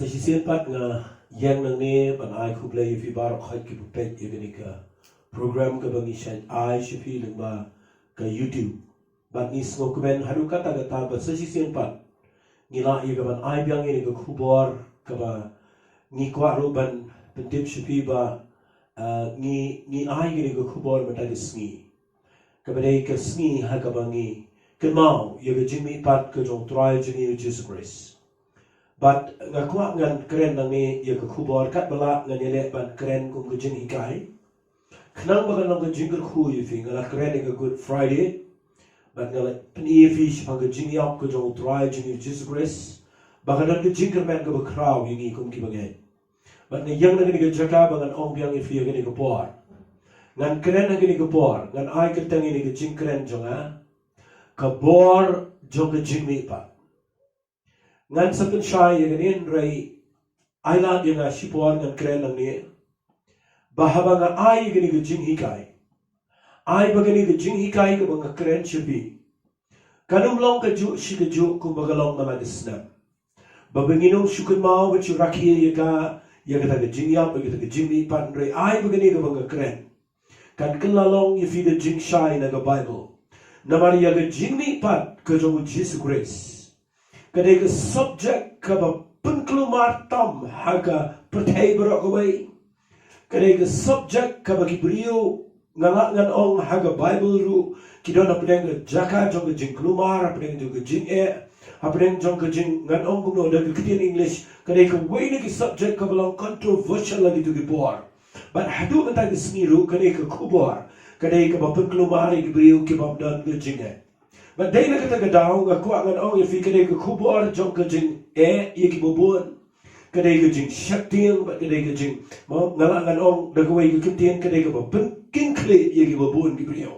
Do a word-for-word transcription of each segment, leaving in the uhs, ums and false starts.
Sa shisien pat nga ïeng nangne ban ai khublei ïa phi baroh khoit kiba peit ïa kane ka program kaba ngi shait ai sha phi lyngba ka YouTube. Bad ngi sngewkmen haduh katta katta ba sa shisien pat ngi lah ïa ka ban ai biang ïa kane ka khubor kaba ngi kwah ruh ban pyntip sha phi ba, ah, ngi ngi ai kane ka khubor mynta ka sngi. Kaba dei ka sngi ha kaba ngi kynmaw ïa ka jingmihpat ka jong U Trai jong ngi U Jisu Khrist. Bad nga kwah ngan kren nangne ïa ka khubor katba lah ngan ïaleh ban kren kum ka jinghikai. Khnang ba kan long ka jingkyrkhu ïa phi, nga la kren ïa ka Good Friday. Bad nga la pyni ïa phi shaphang ka jingïap ka jong U Trai jong ngi U Jisu Khrist. Ba ka don ka jingkyrmen kaba khraw ïa ngi kum kiba ngeit. Bad nga ïeng na kane ka jaka ba ngan ong biang ïa phi ha kane ka por. Ngan kren ha kane ka por, ngan ai kyrteng ïa kane ka jingkren jong nga, ka bor jong ka jingmihpat. Ngan sa pynshai ïa kane hynrei ai lad ïa nga shipor ngan kren nangne. Ba haba nga ai ïa kane ka jinghikai, ai ba kane ka jinghikai kaba nga kren sha phi kan ym long kajuh shi kajuh kumba ka long na la ka snem. Ba ba ngin ym shu kynmaw ban shu rakhe ïa ka, ïa kata ka jingïap, ïa kata ka jingmihpat, hynrei ai ba kane kaba nga kren kan kylla long ïa phi ka jingshai na ka Baibl. Namar ïa ka jingmihpat ka jong U Jisu Khrist ka dei ka subject kaba pynkulmar tam ha ka pyrthei baroh kawei. Ka dei ka subject kaba ki briew, nga lah ngan ong, ha ka Baibl ruh ki don hapdeng ka jaka jong ka jingkulmar, hapdeng jong ka jingeh, hapdeng jong ka jing, ngan ong kumno da ka ktien English, ka dei kawei na ki subject kaba long controversial ha kito ki por. Bad haduh mynta ka sngi ruh ka dei ka khubor ka dei kaba pynkulmar ïa ki briew ki bym don ka jingeh. Bad dei na kata ka daw nga kwah ngan ong ïa phi ka dei ka khubor jong ka jingeh ïa kiba bun. Ka dei ka jingsheptieng bad ka dei ka jing, mo, nga lah ngan ong da kawei ka ktien, ka dei kaba pynkyndit ïa kiba bun ki briew.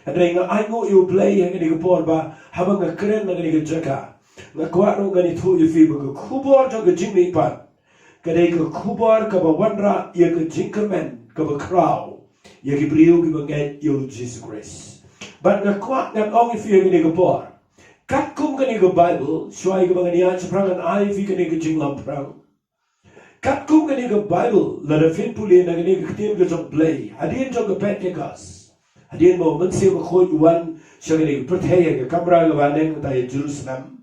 Hynrei nga ainguh ïa U Blei ha kane ka por ba haba nga kren na kane ka jaka, nga kwah ruh ngan ïathuh ïa phi ba ka khubor jong ka jingmihpat ka dei ka khubor kaba wanrah ïa ka jingkyrmen kaba khraw ïa ki briew kiba ngeit ïa U Jisu Khrist. Bad nga kwah ngan ong ïa phi ha kane ka por, katkum kane ka Baibl, shuwa ïa kaba ngan ïaid shaphrang ngan ai ïa phi kane ka jinglamphrang. Katkum kane ka Baibl, lada phin pule na kane ka ktien ka jong U Blei hadien jong ka Pentekost, hadien ba U Mynsiem Bakhuid u wan sha kane ka pyrthei ha ka kamra kaba neng tang ïa Jerusalem,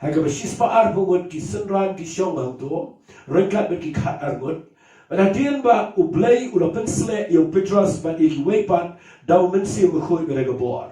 ha kaba shispah arphew ngut ki synran ki shong hangto, ryngkat bad ki khatar ngut. Bad hadien ba U Blei u la pynsleh ïa u Petros bad ïa kiwei pat da U Mynsiem Bakhuid bad da ka bor.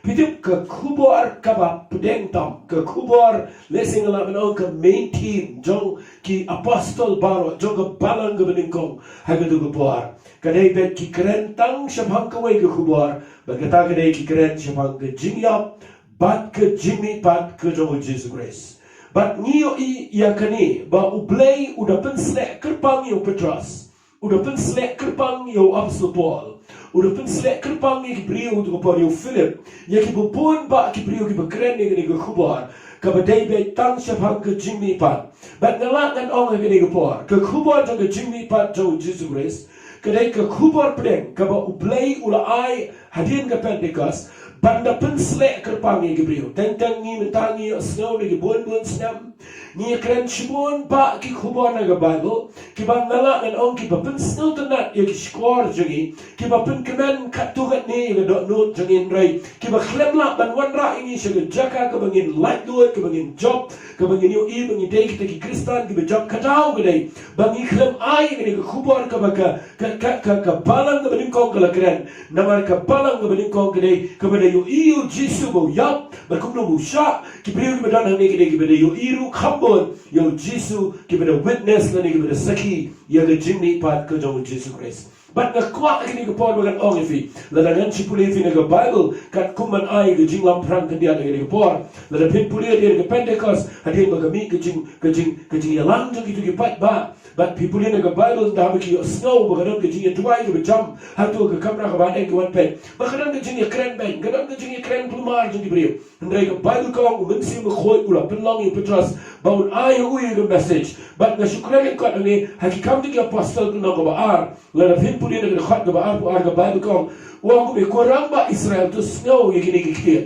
Phi tip ka khubor kaba pdeng tam, ka khubor, lehse nga lah ban ong ka main theme jong ki apostol baroh, jong ka balang kaba nyngkong ha kato ka por, ka dei beit ki kren tang shaphang kawei ka khubor, bad kata ka dei ki kren shaphang ka jingïap bad ka jingmihpat ka jong U Jisu Khrist. Bad ngi ïohi ïa kane ba U Blei u da pynsleh kyrpang ïa u Petros, u da pynsleh kyrpang ïa u apostol Paul, u da pynsleh kyrpang ïa ki briew, u da pynsleh ïa u Philip, ïa kiba bun bah ki briew kiba kren ïa kane ka khubor kaba dei beit tang shaphang ka jingmihpat. Bad nga lah ngan ong ha kane ka por, ka khubor jong ka jingmihpat jong U Jisu Khrist ka dei ka khubor pdeng kaba U Blei u la ai hadien ka Pentekost ban da pynsleh kyrpang ïa ki briew. Teng teng ngi mynta ngi ïohsngew na ki bun bun snem ngi ïakren shibun bah ki khubor na ka Baibl kiba nga lah ngan ong kiba pynsngewtynnat ïa ki shkor jong ngi, kiba pynkmen katto katne ïa ka dohnud jong ngi, hynrei kiba khlem lah ban wanrah ïa ngi sha ka jaka kaba ngin laitluid, kaba ngin jop, kaba ngin ïohi ba ngi dei kita ki Khristan kiba jop. Ka daw ka dei ba ngi khlem ai ïa kane ka khubor kaba ka, ka, ka, ka, ka balang kaba nyngkong ka la kren. Namar ka balang kaba nyngkong ka dei kaba da ïohi ïa U Jisu ba u ïap bad kumno ba u shah. Ki briew kiba don hangne ki dei kiba da ïohi ruh kham bun ïa U Jisu, kiba da witness lane kiba da sakhi ïa ka jingmihpat ka jong U Jisu Khrist. Bad nga kwah ha kane ka por ba ngan ong ïa phi, lada ngan shu pule ïa phi na ka Baibl katkum ban ai ka jinglamphrang khyndiat ha kane ka por, lada phin pule ïa ka Pentekost, hadien ba ka mih ka jing, ka jing, ka jingïalang jong kito ki paidbah, bad phi pule na ka Baibl, ynda ba ki ïohsngew ba ka don ka jingïaduwai kaba jam hato ha ka kamra kaba neng, ki wan peit ba ka don ka jingïakren beiñ, ka don ka jingïakren kulmar jong ki briew. Hynrei ka Baibl ka ong U Mynsiem Bakhuid u la pynlong ïa u Petros ba un ai ha u ïa ka message. Bad nga shu kren lyngkot hangne ha Ki Kam jong ki Apostol, ka lynnong kaba ar, lada phin pule na ka dkhot kaba arphew ar, ka Baibl ka ong, u ong kumne, ko rangbah Israel, to sngew ïa kine ki ktien.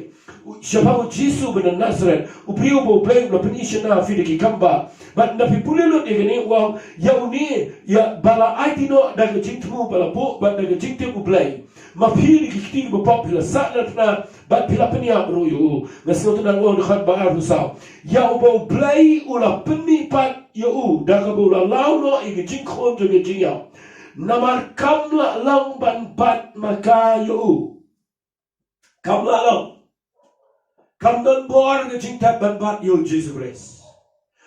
shaphang u Jisu ba na Nasareth, u briew ba U Blei u la pyni shynna ha phi da ki kam ba. Bad ynda phi pule lut ïa kane u ong, ïa une, ïa ba la aiti noh da ka jingthmu ba la buh bad da ka jingtip U Blei. Ma phi da ki kti ba pop phi la sah na thna bad phi la pynïap ruh ïa u. Nga sngewtynnad, u ong dkhot ba arphew saw, ïa uba U Blei u la pynmihpat ïa u da kaba u la law noh ïa ka jingkhun jong ka jingïap. Namar kam lah long ban bat ma ka ïa u. Kam lah long. Kam don bor ka jingtep ban bat ïa u Jisu Khrist.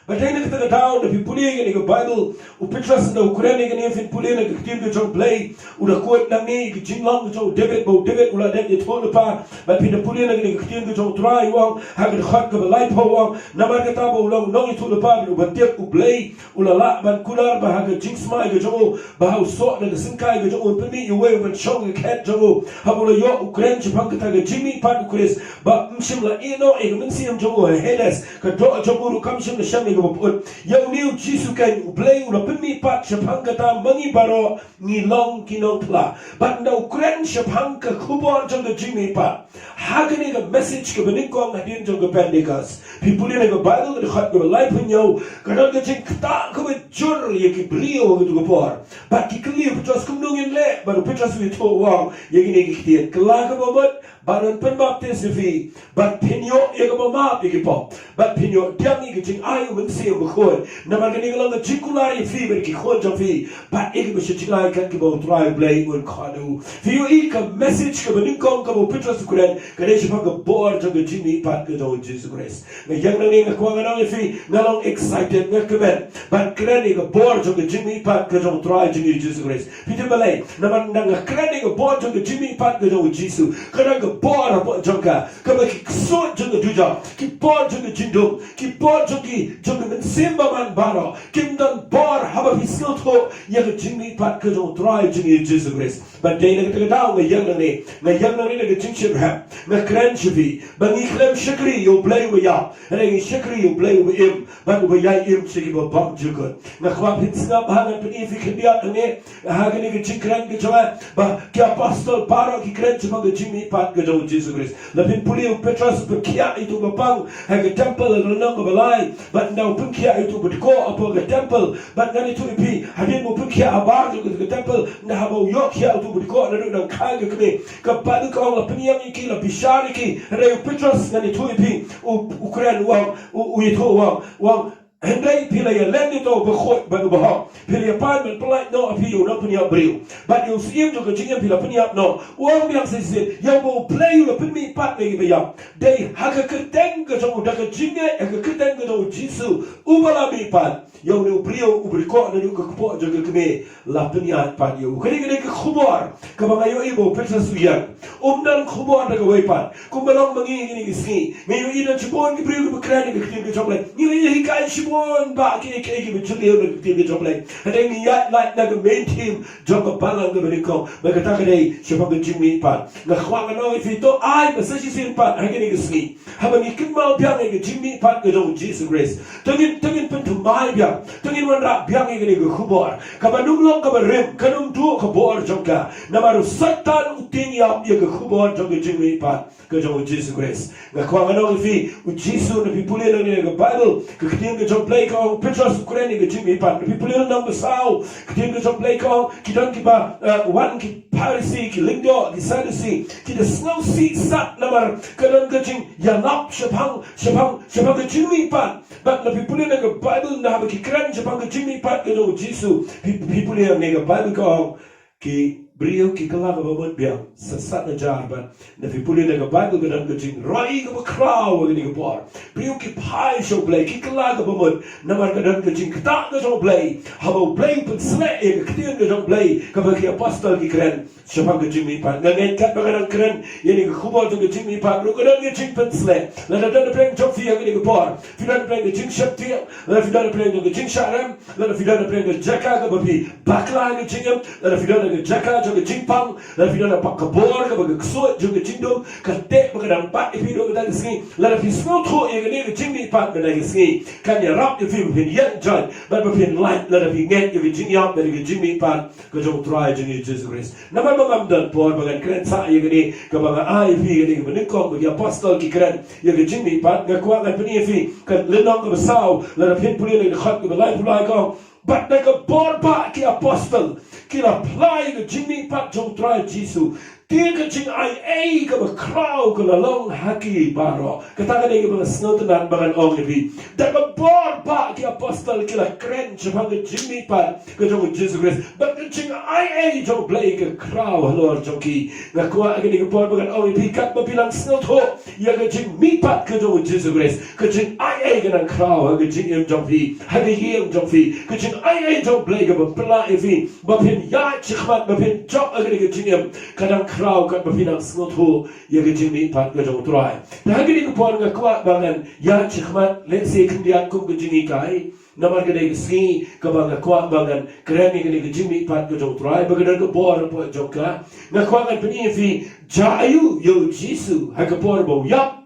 Bad dei na kata ka daw, ynda phi pule ïa kane ka Baibl, u Petros ynda u kren ïa kane, phin pule na ka ktien ka jong U Blei, u da quote nangne ïa ka jinglong ka jong u David, ba u David u la dep ïathuhlypa. Bad phin da pule na kane ka ktien ka jong U Trai u ong ha ka dkhot kaba laiphew, u ong, namar kata ba u long u nongïathuhlypa bad uba tip U Blei, u la lah ban kular ba ha ka jingsmai ka jong u, ba ha u soh na ka syngkai ka jong u, un pynmih ïa uwei uban shong ha ka khet jong u. Haba u la ïoh u kren shaphang kata ka jingmihpat u Khrist, ba ym shym la ïeh noh ïa ka mynsiem jong u ha Hades, ka doh jong u ruh kam shym la shem ïa kaba pyut. Ïa une u Jisu keiñ U Blei u la pynmihpat shaphang kata, ma ngi baroh ngi long ki nongphla. Bad ynda u kren shaphang ka khubor jong ka jingmihpat ha kane ka message kaba nyngkong hadien jong ka Pentecost, phi pule na ka Baibl ka dkhot kaba laiphew hynñiew, ka don ka jingktah kaba jur ïa ki briew ha kato ka por. Bad ki kylli u Petros, kumno ngin leh? Bad u Petros u ïathuh, u ong ïa kine ki ktien, kylla kaba mut, bad ngan pynbaptis ïa phi, bad phin ïoh ïa kaba map ïa ki pop, bad phin ïoh pdiang ïa ka jingai u Mynsiem Bakhuid. Namar kane ka long ka jingkular ïa phi bad ki khun jong phi, bad ïa kiba sha jngai kat kiba U Trai U Blei un khot ïa u. Phi ïohi ka message kaba nyngkong kaba u Petros u kren, ka dei shaphang ka bor jong ka jingmihpat ka jong u Jisu Khrist. Nga ïeng nangne, nga kwah ngan ong ïa phi, nga long excited, nga kmen ban kren ïa ka bor jong ka jingmihpat ka jong U Trai jong ngi u Jisu Khrist. Phi tip balei? Namar ynda nga kren ïa ka bor jong ka jingmihpat ka jong u Jisu, ka don ka bor hapoh jong ka kaba ki ksuid jong ka dujok, ki bor jong ka jingdum, ki bor jong ki, jong ka mynsiem bymman baroh, kim don bor haba phi sngewthuh ïa ka jingmihpat ka jong U Trai jong ngi u Jisu Khrist. Bad dei na kata ka daw nga ïeng nangne, nga ïeng nangne da ka jingshitrhem, nga kren sha phi ba ngi khlem shakri ïa U Blei uba ïap, hynrei ngi shakri ïa U Blei uba im bad uba ïai im sha kiba bymjukut. Nga kwah phin sngap ha, ngan pyni ïa phi khyndiat hangne ha kane ka jingkren ka jong nga, ba ki apostol baroh ki kren shaphang ka jingmihpat ka jong u Jisu Khrist. La phin pule, u Petros u pynkhiah ïa uto uba pang ha ka temple ha ka lynnong kaba lai, bad ynda u pynkhiah ïa uto uba dkoh hapoh ka temple, bad ngan ïathuh ïa phi, hadien ba u pynkhiah habar jong ka temple, ynda haba u ïoh khiah uto uba dkoh naduh nangkhai ka kmie, ka Baibl ka ong la pynïeng ïa ki, la bishar ïa ki. Hynrei u Petros, ngan ïathuh ïa phi, u, u kren u ong, u, u ïathuh u ong, u ong, hynrei phi la ïaleh ïa uta uba khuid bad uba hok, phi la ïapan ban pyllait noh ïa phi ïa u nongpynïap briew, bad ïa u syiem jong ka jingim phi la pynïap noh. U ong biang sa shisien, ïa uba U Blei u la pynmihpat na kiba ïap. Dei ha ka kyrteng ka jong u, da ka jingngeit ha ka kyrteng ka jong u Jisu uba la mihpat, ïa une u briew uba dkoh naduh ka kpoh jong ka kmie, la pynïaid pat ïa u. Kane, kane ka khubor kaba nga ïohi ba u Petros u ïeng. Um don khubor da kawei pat. Kumba long ma ngi kine ki sngi, nga ïohi don shibun ki briew kiba kren ïa ka ktien ka jong U Blei. Ngi la ïohi hikai shibun bah kiei kiei kiba jylliew na ka ktien ka jong U Blei, hynrei ngi ïaid lait na ka main theme jong ka balang kaba nyngkong, ba kata ka dei shaphang ka jingmihpat. Nga kwah ngan ong ïa phi, to ai ba sa shisien pat ha kine ki sngi, haba ngi kynmaw biang ïa ka jingmihpat ka jong u Jisu Khrist, to ngin, to ngin pynthymmai biang, to ngin wanrah biang ïa kane ka khubor. Kaba nym long kaba rim, kan nym duh ka bor jong ka. Namar u Soitan u tieng ïap ïa ka khubor jong ka jingmihpat ka jong u Jisu Khrist. Nga kwah ngan ong ïa phi, u Jisu, ynda phi pule nangne na ka Baibl, ka ktien ka jong U Blei ka ong, u Petros u kren ïa ka jingmihpat. Ynda phi pule lynnong ba saw, ka ktien ka jong U Blei ka ong, ki don kiba, eh, wan ki Pharisi, ki lyngdoh, ki Sadusi, ki da sngewsih sat namar ka don ka jingïalap shaphang, shaphang, shaphang ka jingmihpat. Bad ynda phi pule na ka Baibl, ynda haba ki kren shaphang ka jingmihpat ka jong u Jisu, phi, phi pule na ka Baibl ka ong, ki briew ki kylla kaba mut biang, sat sat na jar. Bad ynda phi pule na ka Baibl ka don ka jingroi kaba khraw ha kane ka por. Briew ki phai sha U Blei, ki kylla kaba mut, namar ka don ka jingktah ka jong U Blei. Haba U Blei u pynshlur ïa ka ktien ka jong U Blei, kaba ki apostol ki kren shaphang ka jingmihpat. Nga ngeit katba nga dang kren ïa kane ka khubor jong ka jingmihpat ruh, ka don ka jingpynshlur. Lada don hapdeng jong phi ha kane ka por, phi don hapdeng ka jingsheptieng, lada phi don hapdeng ka jingshah rem, lada phi don hapdeng ka jaka kaba phi bakla ha ka jingim, lada phi don ha ka jaka ka jingpang, lada phi don ha ka bor kaba ka ksuid jong ka jingdum ka teh ba ka dang bat ïa phi haduh katta ka sngi, lada phi sngewthuh ïa kane ka jingmihpat mynta ka sngi, kan ïarap ïa phi ba phin ïeng jait bad ba phin lait lada phi ngeit ïa ka jingïap bad ïa ka jingmihpat ka jong U Trai jong ngi U Jisu Khrist. Namar ba ngam don por ba ngan kren sah ïa kane kaba nga ai ïa phi, kane kaba nyngkong ba ki apostol ki kren ïa ka jingmihpat, nga kwah ngan pyni ïa phi ka lynnong kaba saw, lada phin pule na ka dkhot kaba laiphew lai, ka ong: Bad da ka bor ba ki apostol ki la phla ïa ka jingmihpat jong U Trai Jisu, te ka jingaiei kaba khraw ka la long ha ki baroh. Kata ka dei kaba nga sngewtynnat ba ngan ong ïa phi. Da ka bor ba ki apostol ki la kren shaphang ka jingmihpat ka jong U Jisu Khrist, bad ka jingaiei jong U Blei ka khraw halor jong ki. Nga kwah ha kane ka por ba ngan ong ïa phi, katba phi nang sngewthuh ïa ka jingmihpat ka jong U Jisu Khrist, ka jingaiei ka nang khraw ha ka jingim jong phi, ha ka ïing jong phi. Ka jingaiei jong U Blei kaba pynlah ïa phi ba phin ïaid shakhmat, ba phin jop ha kane ka jingim, ka nang khraw katba phi nang sngewthuh ïa ka jingmihpat ka jong U Trai. Te ha kane ka por nga kwah ba ngan ïaid shakhmat, lehse khyndiat kum ka jinghikai. Namar ka dei ka sngi kaba nga kwah ba ngan kren ïa kane ka jingmihpat ka jong U Trai, ba ka don ka bor hapoh jong ka. Nga kwah ngan pyni ïa phi, jia aiu ïa U Jisu ha ka por ba u ïap?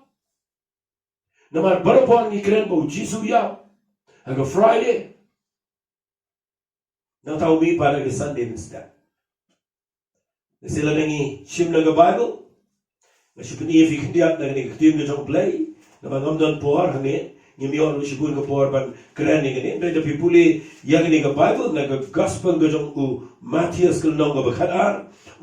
Namar baroh por ngi kren ba U Jisu u ïap ha ka Friday. Nangta u mihpat ha ka Sunday mynstep. Lehse lada ngi shim na ka Bible, nga shu pyni ïa phi khyndiat na kane ka ktien ka jong U Blei. Namar ngam don por hangne, ngim ïoh ruh shibun ka por ban kren ïa kane. Hynrei lada phi pule ïa kane ka Bible na ka Gospel ka jong u Mathaios ka lynnong kaba khatar,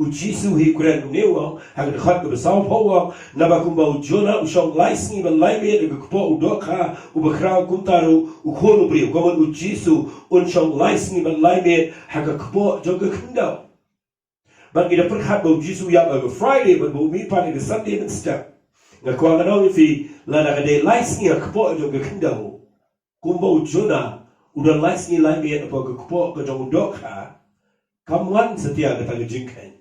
U Jisu hi u kren kumne, u ong ha ka dkhot kaba sawphew, u ong: Naba kumba u Jonah u shong lai sngi bad lai miet ha ka kpoh u dohkha, uba khraw kumta ruh U Khun u briew, kumno U Jisu un shong lai sngi bad lai miet ha ka kpoh jong ka khyndew. Bad ngi da pyrkhat ba U Jisu u ïap ha ka Friday bad ba u mihpat ha ka Sunday mynstep. Nga kwah ngan ong ïa phi, lada ka dei lai sngi ha ka kpoh jong ka khyndew, kumba u Jonah u don lai sngi lai miet hapoh ka kpoh ka jong u dohkha, kam wan satia kata ka jingkheiñ.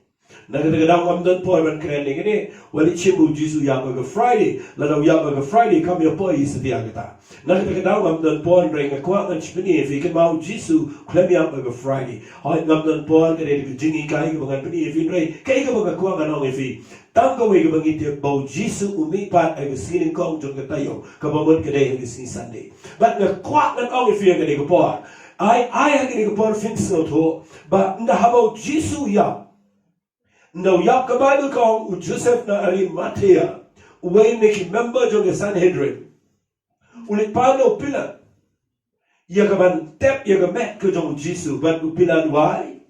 Na kata ka daw ngam don por ban kren ïa kane, wat leit shim ba U Jisu u ïap ha ka Friday, lada u ïap ha ka Friday kam ïa poi satia kata. Na kata ka daw ngam don por, hynrei nga kwah ngan shu pyni ïa phi, kynmaw, U Jisu u khlem ïap ha ka Friday. Hooid, ngam don por, ka dei ka jinghikai kaba ngan pyni ïa phi, hynrei kaei kaba nga kwah ngan ong ïa phi, tang kawei kaba ngi tip, ba U Jisu u mihpat ha ka sngi nyngkong jong ka taïew, kaba mut ka dei ha ka sngi Sunday. Bad nga kwah ngan ong ïa phi ha kane ka por, ai, ai ha kane ka por phin sngewthuh ba ynda haba U Jisu u ïap, ynda u ïap, ka Bible ka ong u Joseph na Arimathea, uwei na ki member jong ka Sanhedrin, u leit pan na u Pilat ïa kaban tep ïa ka met ka jong U Jisu. Bad u Pilat u ai,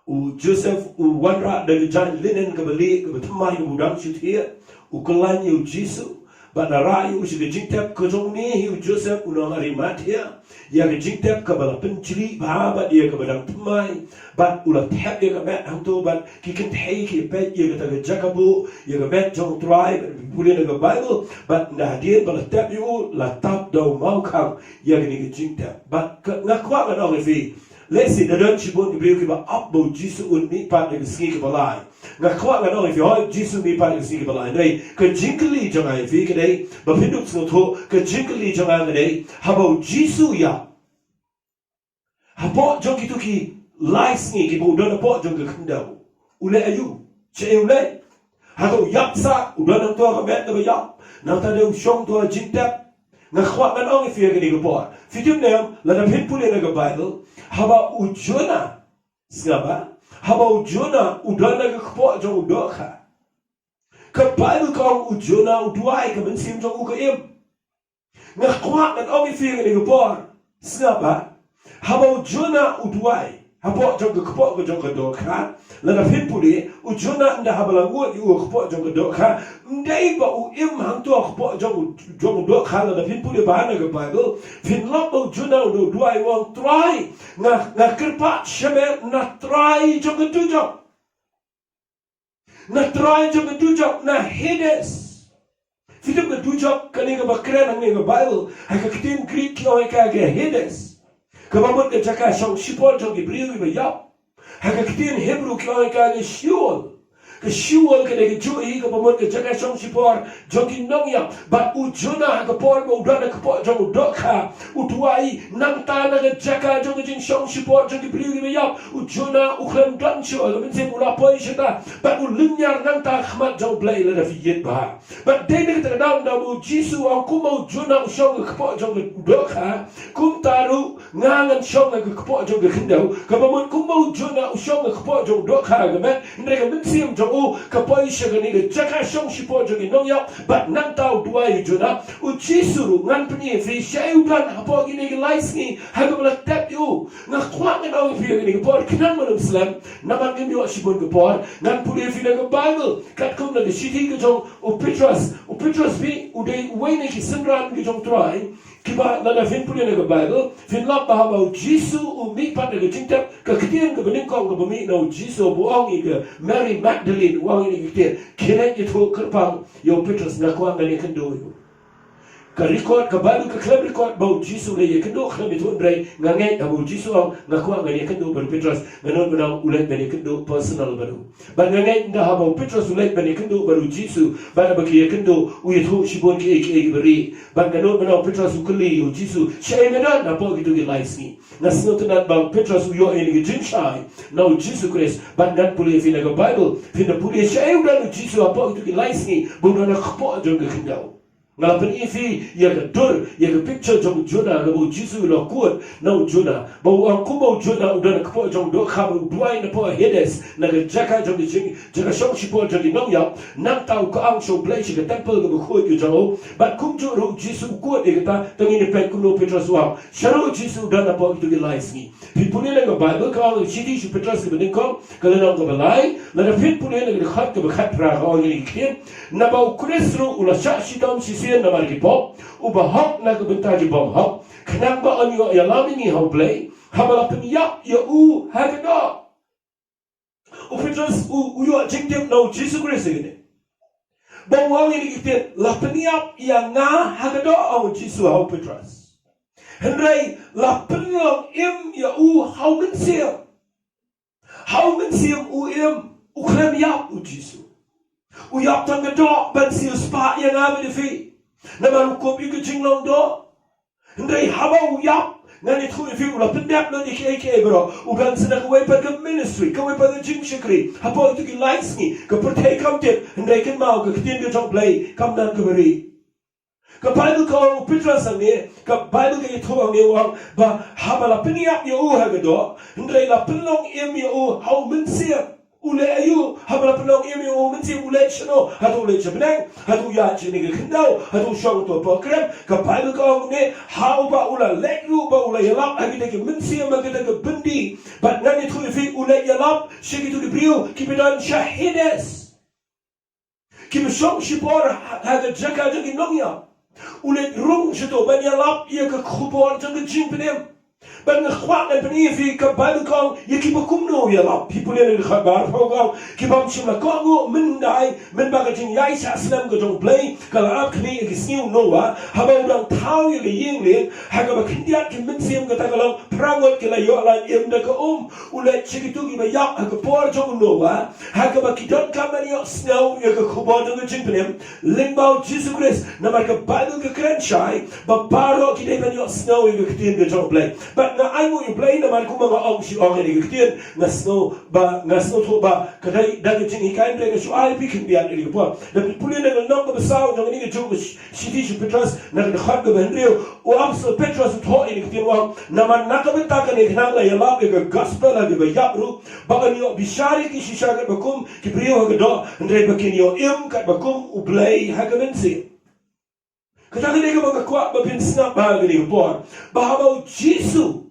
u Joseph u wanrah da ka jaiñ linen kaba lieh, kaba thymmai, kaba u dang shu thiah, u kyllain ïa U Jisu. Bad la rah ïa u sha ka jingtep. Ka jong une hi u Joseph u nong Arimathea, ïa ka jingtep kaba la pynjli bha bad ïa kaba dang thymmai. Bad u la tep ïa ka met hangto, bad ki kynthei ki peit ïa kata ka jaka buh ïa ka met jong U Trai, bad pule na ka Bible, bad ynda hadien ba la tep ïa u, la tap da u mawkhang ïa kane ka jingtep. Bad ka, nga kwah ngan ong ïa phi, lehse da don shibun ki briew kiba ap ba U Jisu un mihpat ha ka sngi kaba lai. Nga kwah ngan ong ïa phi, hooid, U Jisu u mihpat ha ka sngi kaba lai. Hynrei ka jingkylli jong nga ïa phi ka dei, ba phin dup sngewthuh, ka jingkylli jong nga ka dei, haba U Jisu u ïap, hapoh jong kito ki lai sngi kiba u don hapoh jong ka khyndew, u leh aiu? Shaei u leit? Haba u ïap sah, u don hangto ha ka met kaba ïap, nangta dei u shong to ha jingtep. Nga kwah ngan ong ïa phi ha kane ka por, phi tip ne em, lada phin pule na ka Bible, haba u Jonah, sngap ba, haba u Jonah u don ha ka kpoh jong u dohkha, ka Bible ka ong u Jonah u duwai, ka mynsiem jong u ka im. Nga kwah ngan ong ïa phi ha kane ka por, sngap ba, haba u Jonah u duwai hapoh jong ka kpoh ka jong ka dohkha, lada phin pule, u Jonah ynda haba la ngut ïa u ha ka kpoh jong ka dohkha, ym dei ba u im hangto ha ka kpoh jong u, jong u dohkha. Lada phin pule bha na ka Bible, phin lap ba u Jonah u duwai, u ong: Trai, nga, nga kyrpad shimet na trai jong ka dujok. Na trai jong ka dujok, na Hades. Phi tip, ka dujok kane kaba kren hangne ha ka Bible, ha ka ktien Greek ki ong ïa ka, ka Hades, kaba mut ka jaka shong shipor jong ki briew kiba ïap. Ha ka ktien Hebrew ki ong ïa ka, ka Sheol. Ka Sheol ka dei kajuh hi kaba mut ka jaka shong shipor jong ki nongïap. Bad u Jonah ha ka por ba u don ha ka kpoh jong u dohkha, u duwai, nangta na ka jaka jong ka jingshong shipor jong ki briew kiba ïap, u Jonah u khlem don shuh ha ka mynsiem, u la poi shata bad u lynñiar nangta ha khmat jong U Blei lada phi ïeit bha. Bad dei na kata ka daw, ynda u Jisu u ong, kumba u Jonah u shong ha ka kpoh jong ka dohkha, kumta ruh nga ngan shong ha ka kpoh jong ka khyndew. Kaba mut kumba u Jonah u shong ha ka kpoh jong ka dohkha, ka met, hynrei ka mynsiem jong u ka poi sha kane ka jaka shong shipor jong ki nongïap, bad nangta u duwai u Jonah. U Jisu ruh, ngan pyni ïa phi shaei u don hapoh kine ki lai sngi, ha kaba la tep ïa u. Nga kwah ngan ong ïa phi ha kane ka por, khnang ban ym slem, namar ngim ïoh shibun ka por, ngan pule ïa phi na ka Baibl, katkum na ka shithi ka jong u Petros. U Petros phi, u dei uwei na ki synran ki jong U Trai, kiba lada phin pule na ka Baibl, phin lap ba haba u Jisu u mih pat na ka jingtep, ka ktien kaba nyngkong kaba mih na u Jisu ba u ong ïa ka Mary Magdalene, u ong ïa ka ktien, khie leit ïathuh kyrpang ïa u Petros, nga kwah ngan ïakynduh ïa u. Ka record, ka Baibl ka khlem record ba u Jisu u leit ïakynduh, khlem ïathuh, hynrei nga ngeit haba u Jisu u ong, nga kwah ngan ïakynduh bad u Petros, nga nud ban ong u leit ban ïakynduh personal bad u. Bad nga ngeit ynda haba u Petros u leit ban ïakynduh bad u Jisu, bad haba ki ïakynduh, u ïathuh shibun kiei kiei kiba rieh. Bad nga nud ban ong u Petros u kylli ïa u Jisu, shaei me don hapoh kito ki lai sngi. Nga sngewtynnat ba u Petros u ïoh ïa kane ka jingshai na u Jisu Khrist. Bad ngan pule ïa phi na ka Baibl, phin da pule shaei u don u Jisu hapoh kito ki lai sngi ba u don ha ka kpoh jong ka khyndew. Nga la pyni ïa phi ïa ka dur, ïa ka picture jong u Jonah, kaba u Jisu u la quote na u Jonah, ba u ong kumba u Jonah u don ha ka kpoh jong ka dohkha, ba u duwai napoh Hades, na ka jaka jong ka jing, jaka shong shipor jong ki nongïap. Nangta u ka ong sha U Blei, sha ka temple kaba khuid ka jong u. Bad kumjuh ruh u Jisu u quote ïa kata, to ngin ïa peit kumno u Petros u ong. Shaei u Jisu u don hapoh kito ki lai sngi. Phi pule na ka Baibl, ka ong ha ka shithi sha u Petros kaba nyngkong, ka lynnong kaba lai, lada phin pule na ka dkhot kaba khatphra, ka ong ïa kane ka ktien, naba u Khrist ruh u la shah shitom shisien namar ki pop, u bahok na ka bynta ki bymhok, khnang ba yn ïoh ïalam ïa ngi ha U Blei. Haba la pynïap ïa u ha ka doh. U Petros u, u ïoh jingtip na u Jisu Khrist ïa kane. Ba u ong ïa kane ka ktien, la pynïap ïa nga ha ka doh, ong u Jisu ha u Petros. Hynrei la pynlong im ïa u ha u mynsiem. Ha u mynsiem u im, u khlem ïap u Jisu. U ïap tang ka doh ban siewspah ïa nga bad ïa phi. Namar u kup ïa ka jinglong doh. Hynrei haba u ïap, ngan ïathuh ïa phi, u la pyndep lut ïa kiei kiei baroh. U don sa da kawei pat ka ministry, kawei pat ka jingshakri. Hapoh kito ki lai sngi, ka pyrthei kam tip, hynrei kynmaw, ka ktien ka jong U Blei kam don kaba rieh. Ka Baibl ka ong, u Petros hangne, ka Baibl ka ïathuh hangne, u ong ba haba la pynïap ïa u ha ka doh, hynrei la pynlong im ïa u ha u mynsiem. U leh aïu haba la pynlong im ïa u ha u mynsiem? U leit shano? Hato u leit sha bneng? Hato u ïaid sha kane ka khyndew? Hato u shong hato hapoh krem? Ka Baibl ka ong ne, ha uba u la leit ruh ba u la ïalap ha kita ki mynsiem, ha kita ki byndi. Bad ngan ïathuh ïa phi, u leit ïalap sha kito ki briew kiba don sha Hades, kiba shong shipor ha, ha ka jaka jong ki nongïap. U leit rung shato ban ïalap ïa ka khubor jong ka jingpynim. Bad nga kwah ngan pyni ïa phi, ka Baibl ka ong ïa kiba kumno u ïalap. Phi pule na ka dkhot ba arphew, ka ong, ki bym shym la kohnguh myndai, mynba ka jingïaishah slem ka jong U Blei ka la ap khmih, ïa ki sngi u Noah, haba u dang thaw ïa ka ïing lieng ha kaba khyndiat ki mynsiem, kata ka long phra ngut ki la ïoh lain im da ka um. U leit sha kito kiba ïap ha ka por jong u Noah, ha kaba ki donkam ban ïohsngew ïa ka khubor jong ka jingpynim. Lyngba u Jisu Khrist, namar ka Baibl ka kren shai ba baroh ki dei ban ïohsngew ïa ka ktien ka jong U Blei. Bad nga ainguh ïa U Blei namar kumba nga ong shi ong ïa ka ktien, nga sngew ba, nga sngewthuh ba ka dei da ka jinghikai, hynrei nga shu ai phi khyndiat ïa ka por. Da phi pule na ka lynnong kaba saw jong kane ka juh shi-, shithi sha u Petros, na ka dkhot kaba hynriew, u Apostol Petros u thoh ïa ka ktien, u ong, namar na ka bynta kane khnang la ïalap ïa ka gospel ha kiba ïap ruh, ba kan ïoh bishar ïa ki shisha katba kum ki briew ha ka doh, hynrei ba kin ïoh im katba kum U Blei ha ka mynsiem. Kata ka dei kaba nga kwah ba phin sngap ha kane ka por, ba haba u Jisu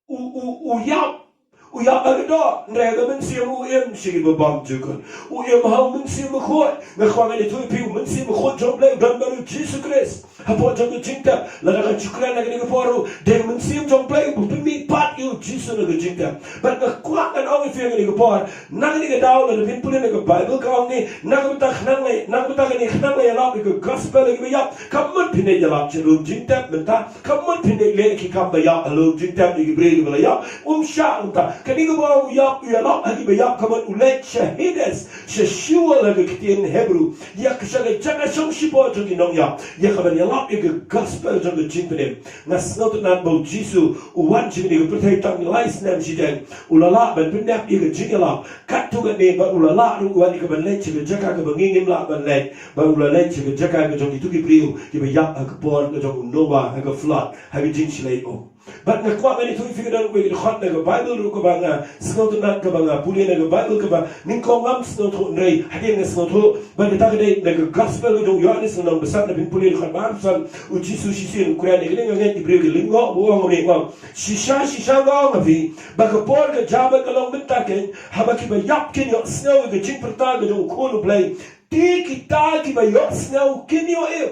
u, u, u ïap, u ïap ha ka doh, hynrei ha ka mynsiem u im sha kiba bymjukut. U im ha u Mynsiem Bakhuid. Nga kwah ngan ïathuh ïa phi, u Mynsiem Bakhuid jong U Blei u don bad u Jisu Khrist. Hapoh jong ka jingtep, lada ngan shu kren ha kane ka por ruh, dei u Mynsiem jong U Blei uba pynmih pat ïa u Jisu na ka jingtep. Bad nga kwah ngan ong ïa phi ha kane ka por, na kane ka daw lada phin pule na ka Baibl ka ong ne, na ka bynta khnang ne, na ka bynta kane khnang ne ïalap ïa ka gospel ïa kiba ïap. Kam mut phin ïalap sha lum jingtep mynta. Kam mut phin leh ki kam ba ïap ha lum jingtep ïa ki briew kiba la ïap. Um shah mynta. Kane kaba ong u ïap, u ïalap ha kiba ïap, kam mut u leit sha Hades, sha Sheol ha ka ktien Hebru. Ïa ka sha ka jaka shong shipor jong ki nongïap. Ïa kaban ïalap ïa ka gospel jong ka jingpynim. Nga sngewtynnat ba u Jisu u wan sha kane ka pyrthei tang lai snem shiteng. U la lah ban pyndep ïa ka jingïalap. Katto katne bad u la lah ruh u wan ïa kaban leit sha ka jaka kaba ngi ngim lah ban leit. Bad u la leit sha ka jaka ka jong kito ki briew kiba ïap ha ka por ka jong u Noah ha ka flood, ha ka jingshlei um. Bad nga kwah ngan ïathuh ïa phi ka don kawei ka dkhot na ka Baibl ruh kaba nga sngewtynnat kaba nga pule na ka Baibl kaba nyngkong ngam sngewthuh hynrei hadien nga sngewthuh. Bad kata ka dei na ka gospel ka jong u Ïoannis lynnong ba san, lada phin pule dkhot ba arphew san, u Jisu shisien u kren ïa kane, nga ngeit ki briew ki lyngngoh ba u ong kumne, u ong, shisha shisha nga ong ha phi ba ka por ka jia bad ka long mynta keiñ, haba kiba ïap kin ïohsngew ïa ka jingpyrta ka jong u Khun u Blei, te kita kiba ïohsngew kin ïoh im.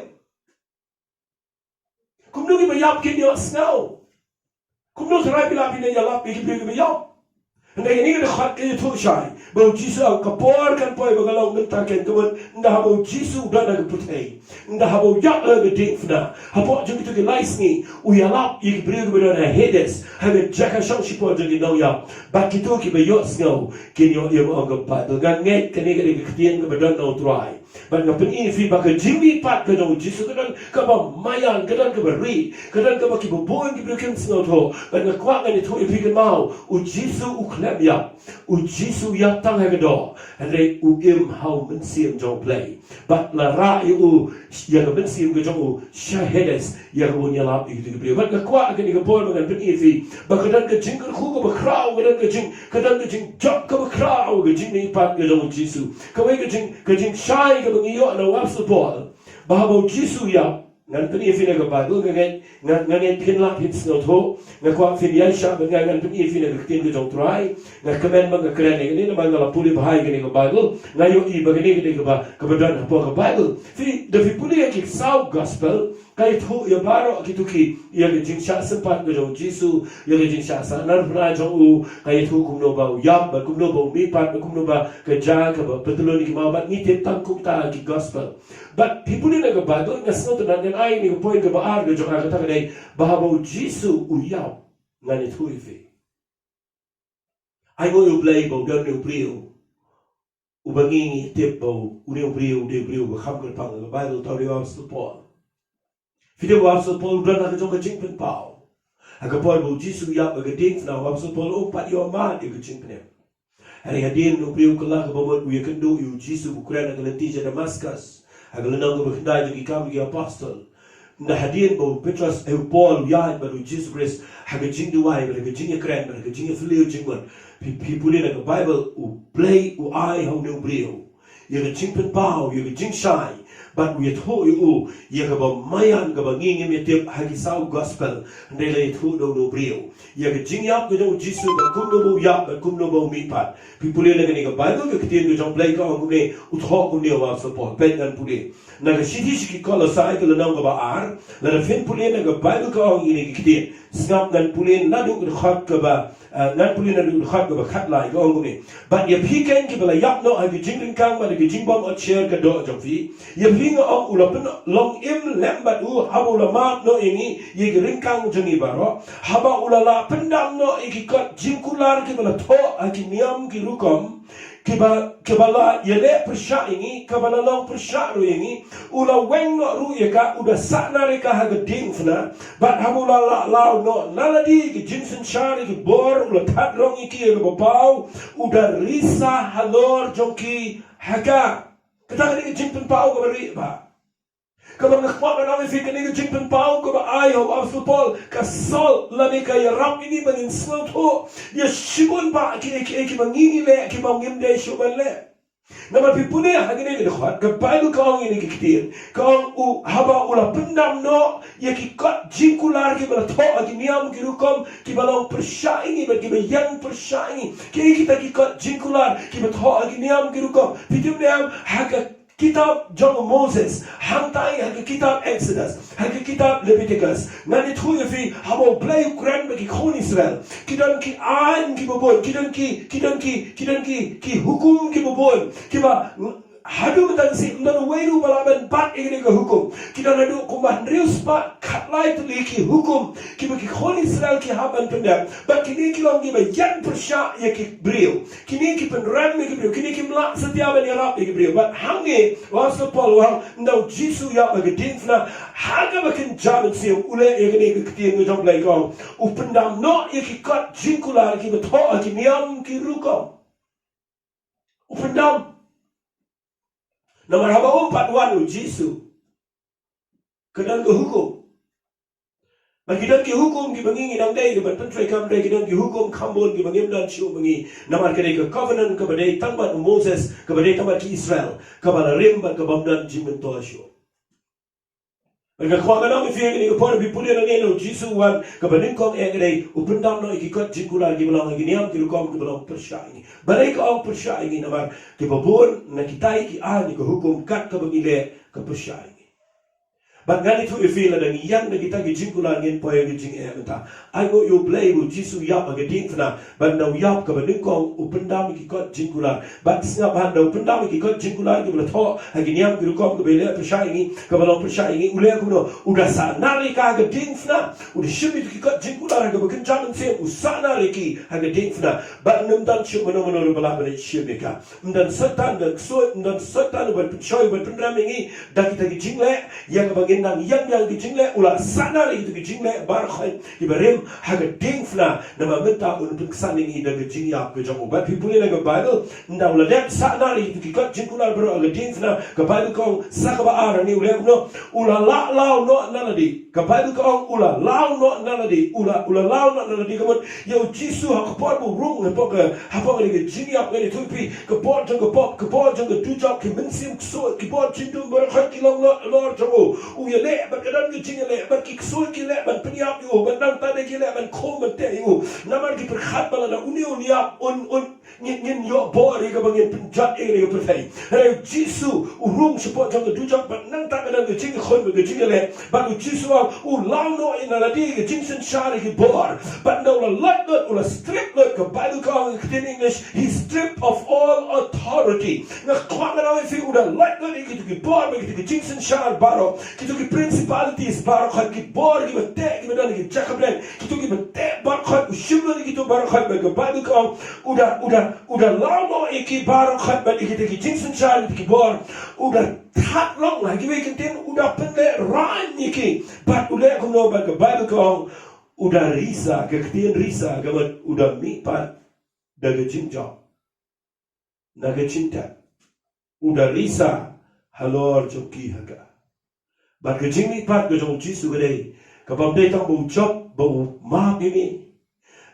Kumno kiba ïap kin ïohsngew? Kumno Trai phi lah phin ïalap ïa ki briew kiba ïap? Hynrei kane ka dkhot ka ïathuh shai ba u Jisu u ong ka por kan poi ba ka long mynta keiñ, ka mut ynda haba u Jisu u don ha ka pyrthei, ynda haba u ïap ha ka diengphna, hapoh jong kito ki lai sngi u ïalap ïa ki briew kiba don ha Hades, ha ka jaka shong shipor jong ki nongïap. Bad kito kiba ïohsngew kin ïoh im, ong ka Baibl. Nga ngeit kane ka dei ka ktien kaba don na u Trai. Bad nga pyni ïa phi ba ka jingmihpat ka jong u Jisu ka don kaba maïan, ka don kaba ri, ka don kaba kiba bun ki briew kim sngewthuh. Bad nga kwah ngan ïathuh ïa phi kynmaw, u Jisu u khlem ïap, u Jisu u ïap tang ha ka doh, hynrei u im ha u Mynsiem jong u Blei. Bad la rah ïa u, ïa ka mynsiem ka jong u sha Hades, ïa kaba un ïalap ïa kito ki briew. Bad nga kwah ha kane ka por ba ngan pyni ïa phi ba ka don ka jingkyrkhu kaba khraw, ka don ka jing, ka don ka jingjop kaba khraw, ka jingmihpat ka jong u Jisu. Kawei ka jing, ka jingshai kaba ngi ïoh na u Apostol Paul, ba haba u Jisu u ïap, ngan pyni ïa phi na ka Baibl, nga ngeit, nga, nga ngeit phin lah phin sngewthuh. Nga kwah phin ïaishah bad nga, ngan pyni ïa phi na ka ktien ka jong u Trai. Nga kmen ba nga kren ïa kane namar nga la pule bha ïa kane ka Baibl. Nga ïohi ba kane ka dei kaba, kaba don hapoh ka Baibl. Phi, da phi pule ïa ki saw gospel, ka ïathuh ïa baroh kito ki, ïa ka jingshah sympat ka jong u Jisu, ïa ka jingshah sahnarphna jong u, ka ïathuh kumno ba u ïap, bad kumno ba u mihpat, bad kumno ba ka jia kaba pyntylun ïa ki maw, bad ngi tip tang kumta ha ki gospel. Bad phi pule na ka Baibl, nga sngewtynnat ngan ai ïa ka point kaba ar ka jong nga, kata ka dei ba haba u Jisu u ïap, ngan ïathuh ïa phi. Ainguh ïa u Blei ba u don une u briew uba ngi, ngi tip ba une u briew u dei u briew uba kham kyrpang. Ka Baibl, tang u dei u Apostol Paul. Phi tip u Apostol Paul u don ha ka jong ka jingpynpaw. Ha ka por ba u Jisu u ïap ha ka diengphna, u Apostol Paul um pat ïoh mad ïa ka jingpynim. Hynrei hadien u briew u kylla kaba mut, u ïakynduh ïa u Jisu ba u kren ha ka lynti sha Damaskus, ha ka lynnong kaba khyndai jong ki Kam ki Apostol. Ynda hadien ba u Petros, eh, u Paul u ïaid bad u Jisu Khrist ha ka jingduwai, bad ha ka jingïakren, bad ha ka jingïafylliej jingmut, phi, phi pule na ka Baibl, u Blei u ai ha une u briew ïa ka jingpynpaw, ïa ka jingshai, bad u ïathuh ïa u ïa kaba maïan kaba ngi ngim ïatip ha ki saw gospel, hynrei la ïathuh da une u briew ïa ka jingïap ka jong u Jisu, bad kumno ba u ïap, bad kumno ba u mihpat. Phi pule na kane ka Baibl, ka ktien ka jong u Blei ka ong kumne, u thoh kumne u Apostol Paul. Peit, ngan pule na ka shithi sha ki Kolosai, ka lynnong kaba ar. Lada phin pule na ka Baibl ka ong ïa kine ki ktien. Sngap, ngan pule naduh ka dkhot kaba, eh, ngan pule naduh ka dkhot kaba khatlai, ka ong kumne: Bad ïa phi keiñ kiba la ïap noh ha ka jingryngkang bad ha ka jingbym otsher ka doh jong phi, ïa phi nga ong, u la pynlong im lem bad u haba u la map noh ïa ngi, ïa ki ryngkang jong ngi baroh, haba u la lah pyndam noh ïa ki kot jingkular kiba la thoh ha ki niam ki rukom, kiba, kiba la ïaleh pyrshah ïa ngi, kaba la long pyrshah ruh ïa ngi, u la weng noh ruh ïa ka, u da sahnar ïa ka ha ka diengphna. Bad haba u la lah law noh na lade ki jingsynshar ïa ki bor, u la thad rong ïa ki ïa kaba paw, u da risa halor jong ki ha ka. Kata ka dei ka jingpynpaw kaba rieh bha. Kaba nga kwah ban ong ïa phi, kane ka jingpynpaw kaba ai ha u Apostol Paul ka salt lane ka ïarap ïa ngi ba ngin sngewthuh ïa shibun bah kiei kiei kiba ngi ngi leh, kiba ngim dei shuh ban leh. Namar phi pule ha kane ka dkhot, ka Baibl ka ong ïa kine ki ktien, ka ong u, haba u la pyndam noh ïa ki kot jingkular kiba la thoh ha ki niam ki rukom, kiba long pyrshah ïa ngi bad kiba ïeng pyrshah ïa ngi. Kiei kita ki kot jingkular kiba thoh ha ki niam ki rukom? Phi tip ne em, ha ka kitab jong u Moses, hangtai ha ka kitab Exodus, ha ka kitab Leviticus, ngan ïathuh ïa phi, haba U Blei u kren bad ki khun Israel, ki don ki aiñ kiba bun, ki don ki, ki don ki, ki don ki, ki hukum kiba bun, kiba haduh mynta shi, ym don uwei ruh ba lah ban bat ïa kane ka hukum. Ki don haduh kumba hynriew spah khatlai tylli ki hukum kiba ki khun Israel ki hap ban pyndep. Bad kine ki long kiba ïeng pyrshah ïa ki briew. Kine ki pynrem ïa ki briew. Kine kim lah satia ban ïarap ïa ki briew. Bad hangne, u Apostol Paul u ong, ynda u Jisu u ïap ha ka diengphna, ha kaba kynja mynsiem u leh ïa kane ka ktien ka jong U Blei, ka ong, u pyndam noh ïa ki kot jingkular kiba thoh ha ki niam ki rukom. U pyndam. Namar haba um pat wan u Jisu, ka don ka hukum. Bad ki don ki hukum kiba ngi, ngi dang dei kiba pyntrei kam dei, ki don ki hukum kham bun kiba ngim don shuh ma ngi. Namar ka dei ka covenant kaba dei tang bad u Moses, kaba dei tang bad ki Israel, kaba la rim bad kaba ym don jingmyntoi shuh. Bad nga kwah ban ong ïa phi ha kane ka por, phi pule nangne, ynda u Jisu u wan, kaba nyngkong eh ka dei u pyndam noh ïa ki kot jingkular kiba long ha ki niam ki rukom kiba long pyrshah ïa ngi. Balei ka ong pyrshah ïa ngi? Namar kiba bun na kitai ki aiñ ki hukum kat kaba ngi leh ka pyrshah ïa ngi. Bad ngan ïathuh ïa phi, lada ngi ïeng da kita ki jingkular ngin poi ha ka jingeh mynta. Ai nguh ïa U Blei ba u Jisu u ïap ha ka diengphna. Bad ynda u ïap, kaba nyngkong u pyndam ïa ki kot jingkular. Bad sngap bha, ynda u pyndam ïa ki kot jingkular kiba la thoh ha ki niam ki rukom kiba leh pyrshah ïa ngi, kaba long pyrshah ïa ngi, u leh kumno? U da sahnar ïa ka ha ka diengphna. U da shim ïa ki kot jingkular ha kaba kynja mynsiem, u sahnar ïa ki ha ka diengphna. Bad ym don shuh mano mano ruh ba lah ban shim ïa ka. Ym don Soitan, ym don ksuid, ym don Soitan uban pynshoi, uban pynrem ïa ngi da kita ki jingleh, ïa kaba ngin nang ïeng ïa ki jingleh. U la sahnar ïa kita ki jingleh baroh kiba rim ha ka diengphna, namar mynta un pynksan ïa ngi da ka jingïap ka jong u. Bad phi pule na ka Baibl, ynda u la dep sahnar ïa kita ki kot jingkular baroh ha ka diengphna, ka Baibl ka ong sa kaba ar hangne u leh kumno? U la lah law noh na lade. Ka Baibl ka ong u la law noh na lade, u la, u la law noh na lade. Ka mut ïa u Jisu ha ka por ba u rung hapoh ka, hapoh kane ka jingïap, ngan ïathuh ïa phi, ka bor jong ka pop, ka bor jong ka dujok, ki mynsiem ksuid, ki bor jingdum baroh ki long halor jong u. U ïaleh bad ka don ka jingïaleh, bad ki ksuid ki leh ban pynïap ïa u, bad nangta de ki leh ban khum ban teh ïa u. Namar ki pyrkhat ba lada une un ïap, un, un ngin, ngin ïoh bor ïa kaba ngin pynjot ïa kane ka pyrthei. Hynrei u Jisu u rung shapoh jong ka dujok, bad nangta ka don ka jingïakhun bad ka jingïaleh. Bad u Jisu u ong u law noh ïa na lade ka jingsynshar ïa ki bor. Bad ynda u la loit lut, u la strip lut, ka Baibl ka ong ha ka ktien English, he stripped of all authority. Nga kwah ngan ong ïa phi, u da loit lut ïa kito ki bor bad kito ki jingsynshar baroh, kito ki principalities baroh, ki bor kiba teh kiba don ha ki jaka bneng, kito kiba teh baroh, u shim lut ïa kito baroh. Bad ka Baibl ka ong u da, u da, u da law noh ïa ki baroh bad ïa kita ki jingsynshar, ïa kita ki bor. U da thad long, ha kiwei ki ktien u da pynlehraiñ ïa ki. Bad u leh kumno? Bad ka Baibl ka ong u da risa, ka ktien risa ka mut u da mihpat da ka jingjop na ka jingtep. U da risa halor jong ki ha ka. Bad ka jingmihpat ka jong u Jisu ka dei kaba ym dei tang ba u jop ba u map ïa ngi.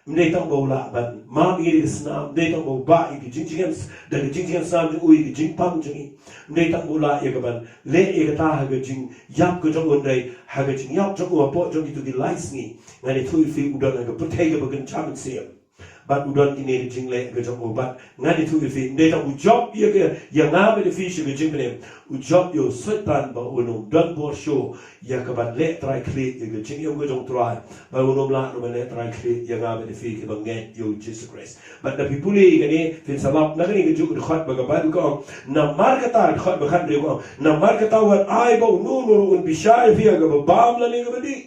Ym dei tang ba u lah ban map ïa ngi da ka snam, ym dei tang ba u bah ïa ka jingjynjar, da ka jingjynjar snam jong u ïa ka jingpang jong ngi. Ym dei tang ba u lah ïa ka ban leh ïa kata ha ka jingïap ka jong u, hynrei ha ka jingïap jong u hapoh jong kito ki lai sngi, ngan ïathuh ïa phi, u don ha ka pyrthei kaba kynja mynsiem. Bad u don kine ki jingleh ka jong u, bad ngan ïathuh ïa phi, ym dei tang u jop ïa ka, ïa nga bad ïa phi sha ka jingpynim. U jop ïa u Soitan ba un ym don bor shuh ïa ka ban leh trai khlieh ïa ka jingim ka jong u Trai. Ba un ym lah ruh ban leh trai khlieh ïa nga bad ïa phi kiba ngeit ïa u Jisu Khrist. Bad lada phi pule ïa kane, phin sa lap na kane ka juh dkhot ba ka Baibl ka ong, namar kata, dkhot ba khathynriew ka ong, namar kata wat ai ba uno uno ruh un bishar ïa phi ha kaba bam lane kaba dih.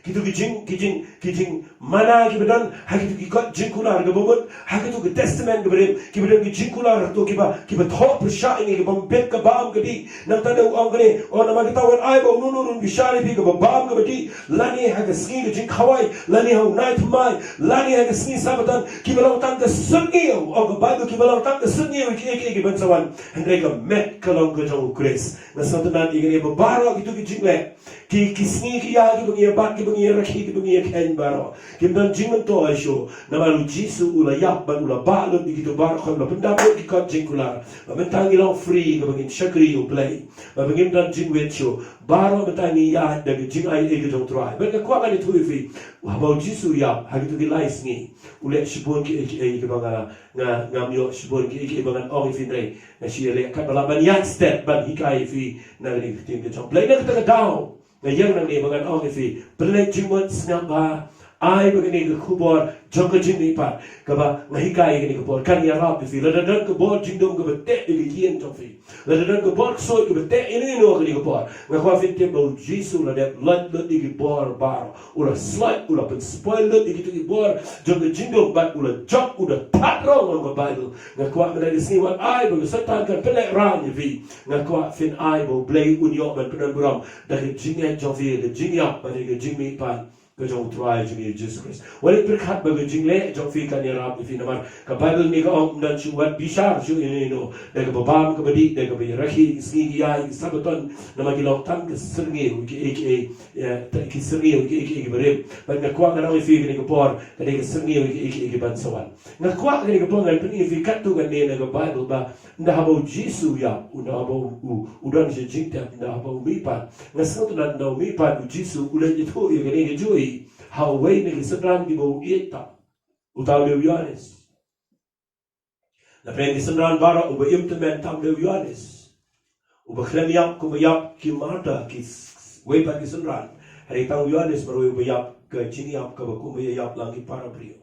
Kito ki jing, ki jing, ki jingmana kiba don ha kito ki kot jingkular kaba mut, ha kito ki testament kaba rim, kiba don ki jingkular hato kiba, kiba thoh pyrshah ïa ngi, kaba ym bit ka bam ka dih. Nangta u ong kane, u ong namar kata wat ai ba uno uno ruh un bishar ïa phi kaba bam kaba dih, lane ha ka sngi ka jingkhawai, lane ha u bnai thymmai, lane ha ka sngi Sabbaton, kiba long tang ka suiñiew, u ong ka Baibl, kiba long tang ka suiñiew ïa kiei kiei kiban sa wan. Hynrei ka met ka long ka jong u Khrist. Nga sngewtynnad ïa kane ba baroh kito ki jingleh, Ki, ki sngi ki ïaid kiba ngi ïa bat, kiba ngi ïa rakhe, kiba ngi ïa kheiñ baroh, kim don jingmyntoi shuh. Namar u Jisu u la ïap bad u la bah lut ïa kito baroh, u la pyndap lut ki kot jingkular. Bad mynta ngi long free, kaba ngin shakri ïa U Blei. Bad ba ngim don jingwit shuh. Baroh mynta ngi ïaid da ka jingaiei ka jong U Trai. Bad nga kwah ban ïathuh ïa phi, haba u Jisu u ïap, ha kito ki lai sngi, u leh shibun kiei kiei kiba nga, nga, ngam ïoh shibun kiei kiei ba ngan ong ïa phi, hynrei nga shu ïaleh katba lah ban ïaid step ban hikai ïa phi na kane ka ktien ka jong U Blei. Na kata ka daw nga ïeng nangne ba ngan ong ïa phi, pynleit jingmut, sngap bha, ai ba kane ka khubor jong ka jingmihpat kaba nga hikai ïa kane ka por kan ïarap ïa phi. Lada don ka bor jingdum kaba teh ïa ka ïing jong phi, lada don ka bor ksuid kaba teh ïa ino ino ha kane ka por, nga kwah phin tip ba u Jisu u la dep loit lut ïa ki bor baroh. U la sloit, u la pynspoil lut ïa kito ki bor jong ka jingdum bad u la jop, u da that rong, ong ka Baibl. Nga kwah mynta ka sngi wat ai ba ka Soitan kan pynlehraiñ ïa phi. Nga kwah phin ai ba U Blei un ïoh ban pyndonburom da ka jingngeit jong phi ïa ka jingïap bad ïa ka jingmihpat ka jong U Trai jong ngi U Jisu Khrist. Wat leit pyrkhat ba ka jingleh jong phi kan ïarap ïa phi, namar ka Baibl ne ka ong, ym don shuh wat bishar shuh ïa ino ino da kaba bam kaba dih, da kaba ïa rakhe, ki sngi ki ïaid, ki Sabaton, namar ki long tang ka syrngiew kiei kiei, ïa, ta-, ki syrngiew kiei kiei kiba rim. Bad nga kwah ngan ong ïa phi kane ka por ka dei ka syrngiew kiei kiei kiban sa wan. Nga kwah kane ka por ngan pyni ïa phi katto katne na ka Baibl ba ynda haba u Jisu u ïap, ynda haba u, u, u don sha jingtep, ynda haba u mihpat, nga sngewtynnat ynda u mihpat u Jisu u leit ïathuh ïa kane ka joi ha uwei na ki synran kiba u ïeit tam. Uta u dei u Ïoannis. Na pdeng ki synran baroh uba im tymmen tam dei u Ïoannis, uba khlem ïap kumba ïap ki martyr, ki s-, s-, wei pat ki synran. Hynrei tang u Ïoannis marwei uba ïap ka jingïap kaba kumba ïa ïap lang ki para briew.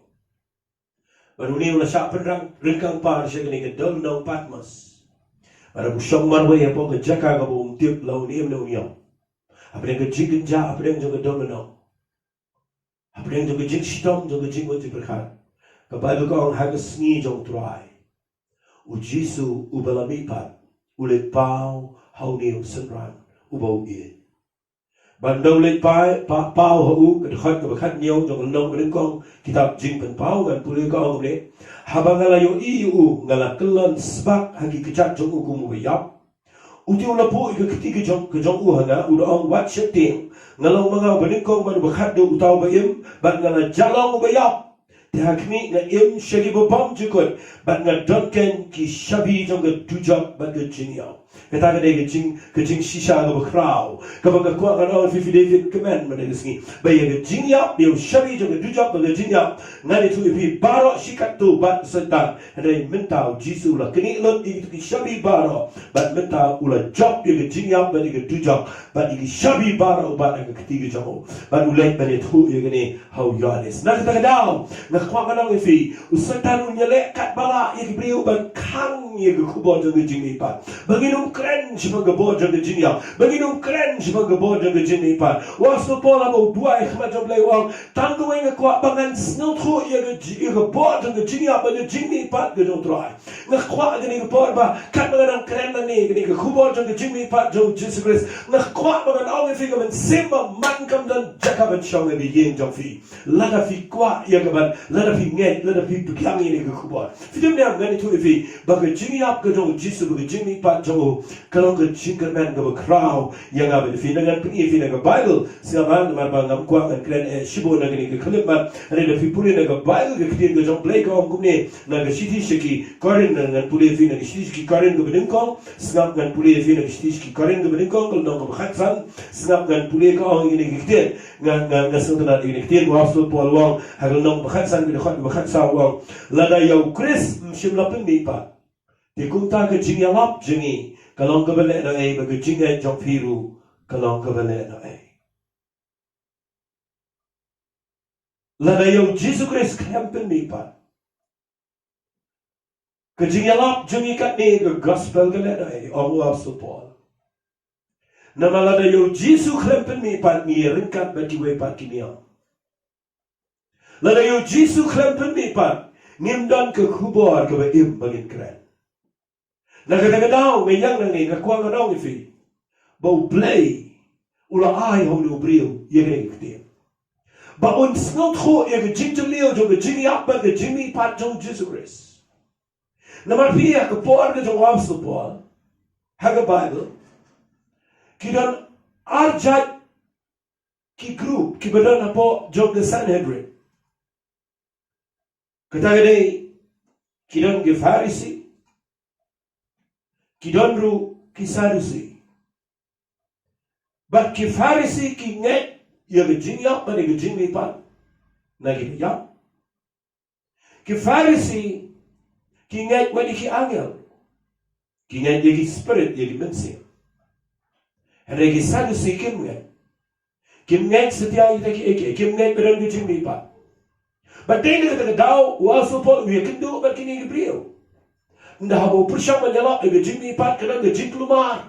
Bad une u la shah pynrang ryngkang par sha kane ka dewlynnong Patmos. Bad u shong marwei hapoh ka jaka kaba um tip la un im ne un ïap. Hapdeng ka jingkynjah, hapdeng jong ka dewlynnong, hapdeng jong ka jingshitom, jong ka jingmut jingpyrkhat, ka Baibl ka ong ha ka sngi jong U Trai, u Jisu uba la mihpat u leit paw ha une u synran uba u ïeit. Bad ynda u leit paw, pa-, paw ha u, ka dkhot kaba khathynñiew jong ka lynnong banyngkong kitab Jingpynpaw, ngan pule, ka ong kumne: Haba nga la ïohi ïa u, nga la kyllon sbak ha ki kjat jong u kum uba ïap. U te u la buh ïa ka kti ka jong, ka jong u ha nga, u da ong: Wat sheptieng, nga long ma nga uba nyngkong bad uba khatduh, uta uba im, bad nga la jah long uba ïap. Te ha khmih, nga im sha kiba bymjukut, bad nga don keiñ ki shabi jong ka dujok bad ka jingïap. Kata ka dei ka jing, ka jingshisha kaba khraw kaba nga kwah ngan ong ïa phi, phi dei phin kmen mynta ka sngi, ba ïa ka jingïap, ïa u shabi jong ka dujok bad ka jingïap, ngan ïathuh ïa phi, baroh shi katto bad Soitan. Hynrei mynta u Jisu u la knieh lut ïa kito ki shabi baroh, bad mynta u la jop ïa ka jingïap bad ïa ka dujok bad ïa ki shabi baroh, bad ha ka kti ka jong u, bad u leit ban ïathuh ïa kane ha u Ïoannis. Na kata ka daw nga kwah ngan ong ïa phi, u Soitan un ïaleh katba lah ïa ki briew ban khang ïa ka khubor jong ka jingmihpat, ba ngin ym kren shaphang ka bor jong ka jingïap, ba ngin ym kren shaphang ka bor jong ka jingmihpat. U Apostol Paul haba u duwai ha khmat jong U Blei u ong: Tang kawei nga kwah, ba ngan sngewthuh ïa ka ji-, ïa ka bor jong ka jingïap bad ka jingmihpat ka jong U Trai. Nga kwah kane ka por ba katba nga dang kren nangne, kane ka khubor jong ka jingmihpat jong u Jisu Khrist, nga kwah ba ngan ong ïa phi, ka mynsiem ba man kam don jaka ban shong ha ka ïing jong phi. Lada phi kwah ïa ka ban, lada phi ngeit, lada phi pdiang ïa kane ka khubor. Phi tip ne em, ngan ïathuh ïa phi ba ka jingïap ka jong u Jisu bad ka jingmihpat jong u ka long ka jingkyrmen kaba khraw ïa nga bad ïa phi. Ngan pyni ïa phi na ka Baibl, sngap bha, namar ba ngam kwah ngan kren eh shibun na kane ka clip, bad hynrei da phi pule na ka Baibl, ka ktien ka jong U Blei ka ong kumne, na ka shithi sha ki Korinth, ngan pule ïa phi na ka shithi sha ki Korinth kaba nyngkong, sngap, ngan pule ïa phi na ka shithi sha ki Korinth kaba nyngkong, ka lynnong kaba khatsan, sngap, ngan pule, ka ong ïa kine ki ktien. Nga, nga, nga sngewtynnat ïa kine ki ktien, u Apostol Paul u ong ha ka lynnong ba khatsan, ka dkhot ba khatsaw, u ong: Lada ïa u Khrist ym shym la pynmihpat, te kumta ka jingïalap jong ngi ka long kaba lehnohei, bad ka jingngeit jong phi ruh ka long kaba lehnohei. Lada ïa u Jisu Khrist khlem pynmihpat, ka jingïalap jong ngi katne ka gospel ka lehnohei, ong u Apostol Paul. Namar lada ïa u Jisu khlem pynmihpat, ngi ïaryngkat bad kiwei pat ki niam. Lada ïa u Jisu khlem pynmihpat, ngim don ka khubor kaba im ba ngin kren. Na kata ka daw, nga ïeng nangne, nga kwah ngan ong ïa phi ba U Blei u la ai ha une u briew ïa kane ka ktien, ba un sngewthuh ïa ka jingjylliew jong ka jingïap bad ka jingmihpat jong u Jisu Khrist. Namar phi ïa ka por ka jong u Apostol Paul ha ka Baibl, ki don ar jait ki group kiba don hapoh jong ka Sanhedrin. Kata ka dei, ki don ki Pharisi, ki don ruh ki Sadusi. Bad ki Pharisi ki ngeit ïa ka jingïap bad ïa ka jingmihpat na ki ba ïap. Ki Pharisi ki ngeit wat ïa ki angel. Ki ngeit ïa ki spirit, ïa ki mynsiem. Hynrei ki Sadusi kim ngeit. Kim ngeit satia ïa kita kiei kiei, kim ngeit ba don ka jingmihpat. Bad dei na kata ka daw u Apostol Paul u ïakynduh bad kine ki briew. Ynda haba u pyrshang ban ïalap ïa ka jingmihpat ka don ka jingkulmar.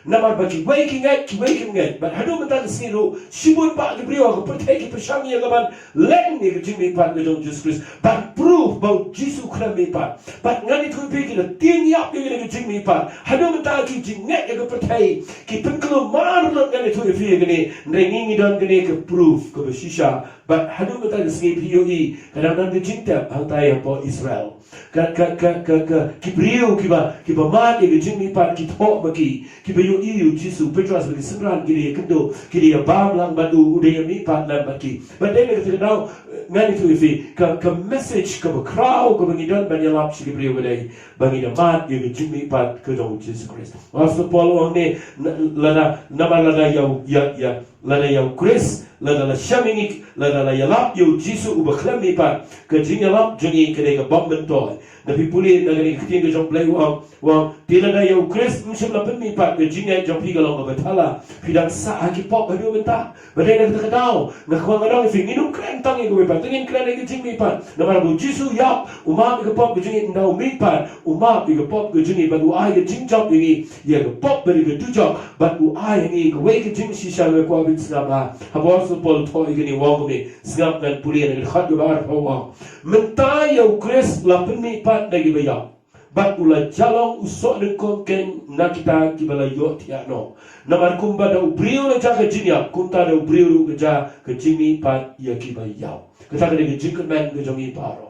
Namar ba kiwei ki ngeit, kiwei kim ngeit. Bad haduh mynta ka sngi ruh, shibun bah ki briew ha ka pyrthei ki pyrshang ïa ka ban leh ïa ka jingmihpat ka jong u Jisu Khrist. Ban proof ba u Jisu u khlem mihpat. Bad ngan ïathuh ïa phi, ki la tieng ïap ïa kane ka jingmihpat. Haduh mynta ki jingngeit ha ka pyrthei ki pynkulmar lut, ngan ïathuh ïa phi ïa kane. Hynrei ngi ngi don kane ka proof kaba shisha. Bad haduh mynta ka sngi phi ïohi ka dang don ka jingtep hangtai hapoh Israel. Ka, ka, ka, ka, ka, ki briew kiba, kiba mad ïa ka jingmihpat ki thoh ba ki, kiba ïohi ïa u Jisu, Petros bad ki synran ki dei ïakynduh, ki dei ïabam lang bad u, u dei ïamihpat lem bad ki. Bad dei na kata ka daw, eh, ngan ïathuh ïa phi, ka, ka message kaba khraw kaba ngi don ban ïalap sha ki briew ka dei ba ngi da mad ïa ka jingmihpat ka jong u Jisu Khrist. U Apostol Paul u ong ne, na, lada, namar lada ïa u, ïa, ïa, lada ïa u Khrist, lada la shem ïa ngi, lada la ïalap ïa u Jisu uba khlem mihpat, ka jingïalap jong ngi ka dei ka bym myntoi. Da phi pule na kane ka ktien ka jong Blei u ong, u ong, te lada ïa u Khrist ym shym la pynmihpat, ka jingngeit jong phi ka long kaba thala, phi dang sah ha ki pop haduh mynta. Bad dei na kata ka daw, nga kwah ngan ong ïa phi, ngin ym kren tang ïa kawei pat, te ngin kren ïa ka jingmihpat. Namar ba u Jisu u ïap, u map ïa ka pop ka jong ngi, ynda u mihpat, u map ïa ka pop ka jong ngi, bad u ai ka jingjop ïa ngi, ïa ka pop bad ïa ka dujok, bad u ai ïa ngi kawei ka jingshisha nga kwah ban sngap ha. Haba u Apostol Paul u thoh ïa kane u ong kumne, sngap ngan pule na ka dkhot kaba arphew u ong. Mynta ïa u Khrist la pynmihpat na kiba ïap. Bad u la jah long u sohnyngkong keiñ na kita kiba la ïohthiah noh. Namar kumba da u briew la jah ka jingïap, kumta da u briew ruh ka jah ka jingmihpat ïa kiba ïap. Kata ka dei ka jingkyrmen ka jong ngi baroh.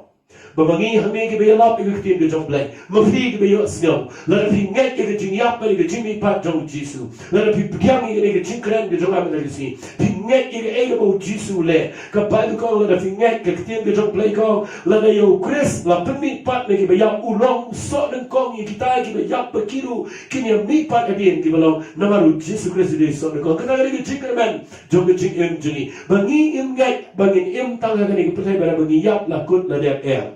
Ba ma ngi hangne kiba ïalap ïa ka ktien ka jong Blei, ma phi kiba ïohsngew, lada phi ngeit ïa ka jingïap bad ïa ka jingmihpat jong u Jisu, lada phi pdiang ïa kane ka jingkren ka jong nga mynta ka sngi, phi ngeit ïa kaei kaba u Jisu u leh. Ka Baibl ka ong lada phi ngeit, ka ktien ka jong Blei ka ong, lada ïa u Khrist la pynmihpat na kiba ïap, u long u sohnyngkong ïa kita kiba ïap ba ki ruh kin ïamihpat hadien kiba long, namar u Jisu Khrist u dei u sohnyngkong. Kata ka dei ka jingkyrmen jong ka jingim jong ngi. Ba ngi im ngeit, ba ngin im tang ha kane ka pyrthei, ba da ba ngi ïap la kut la dep em.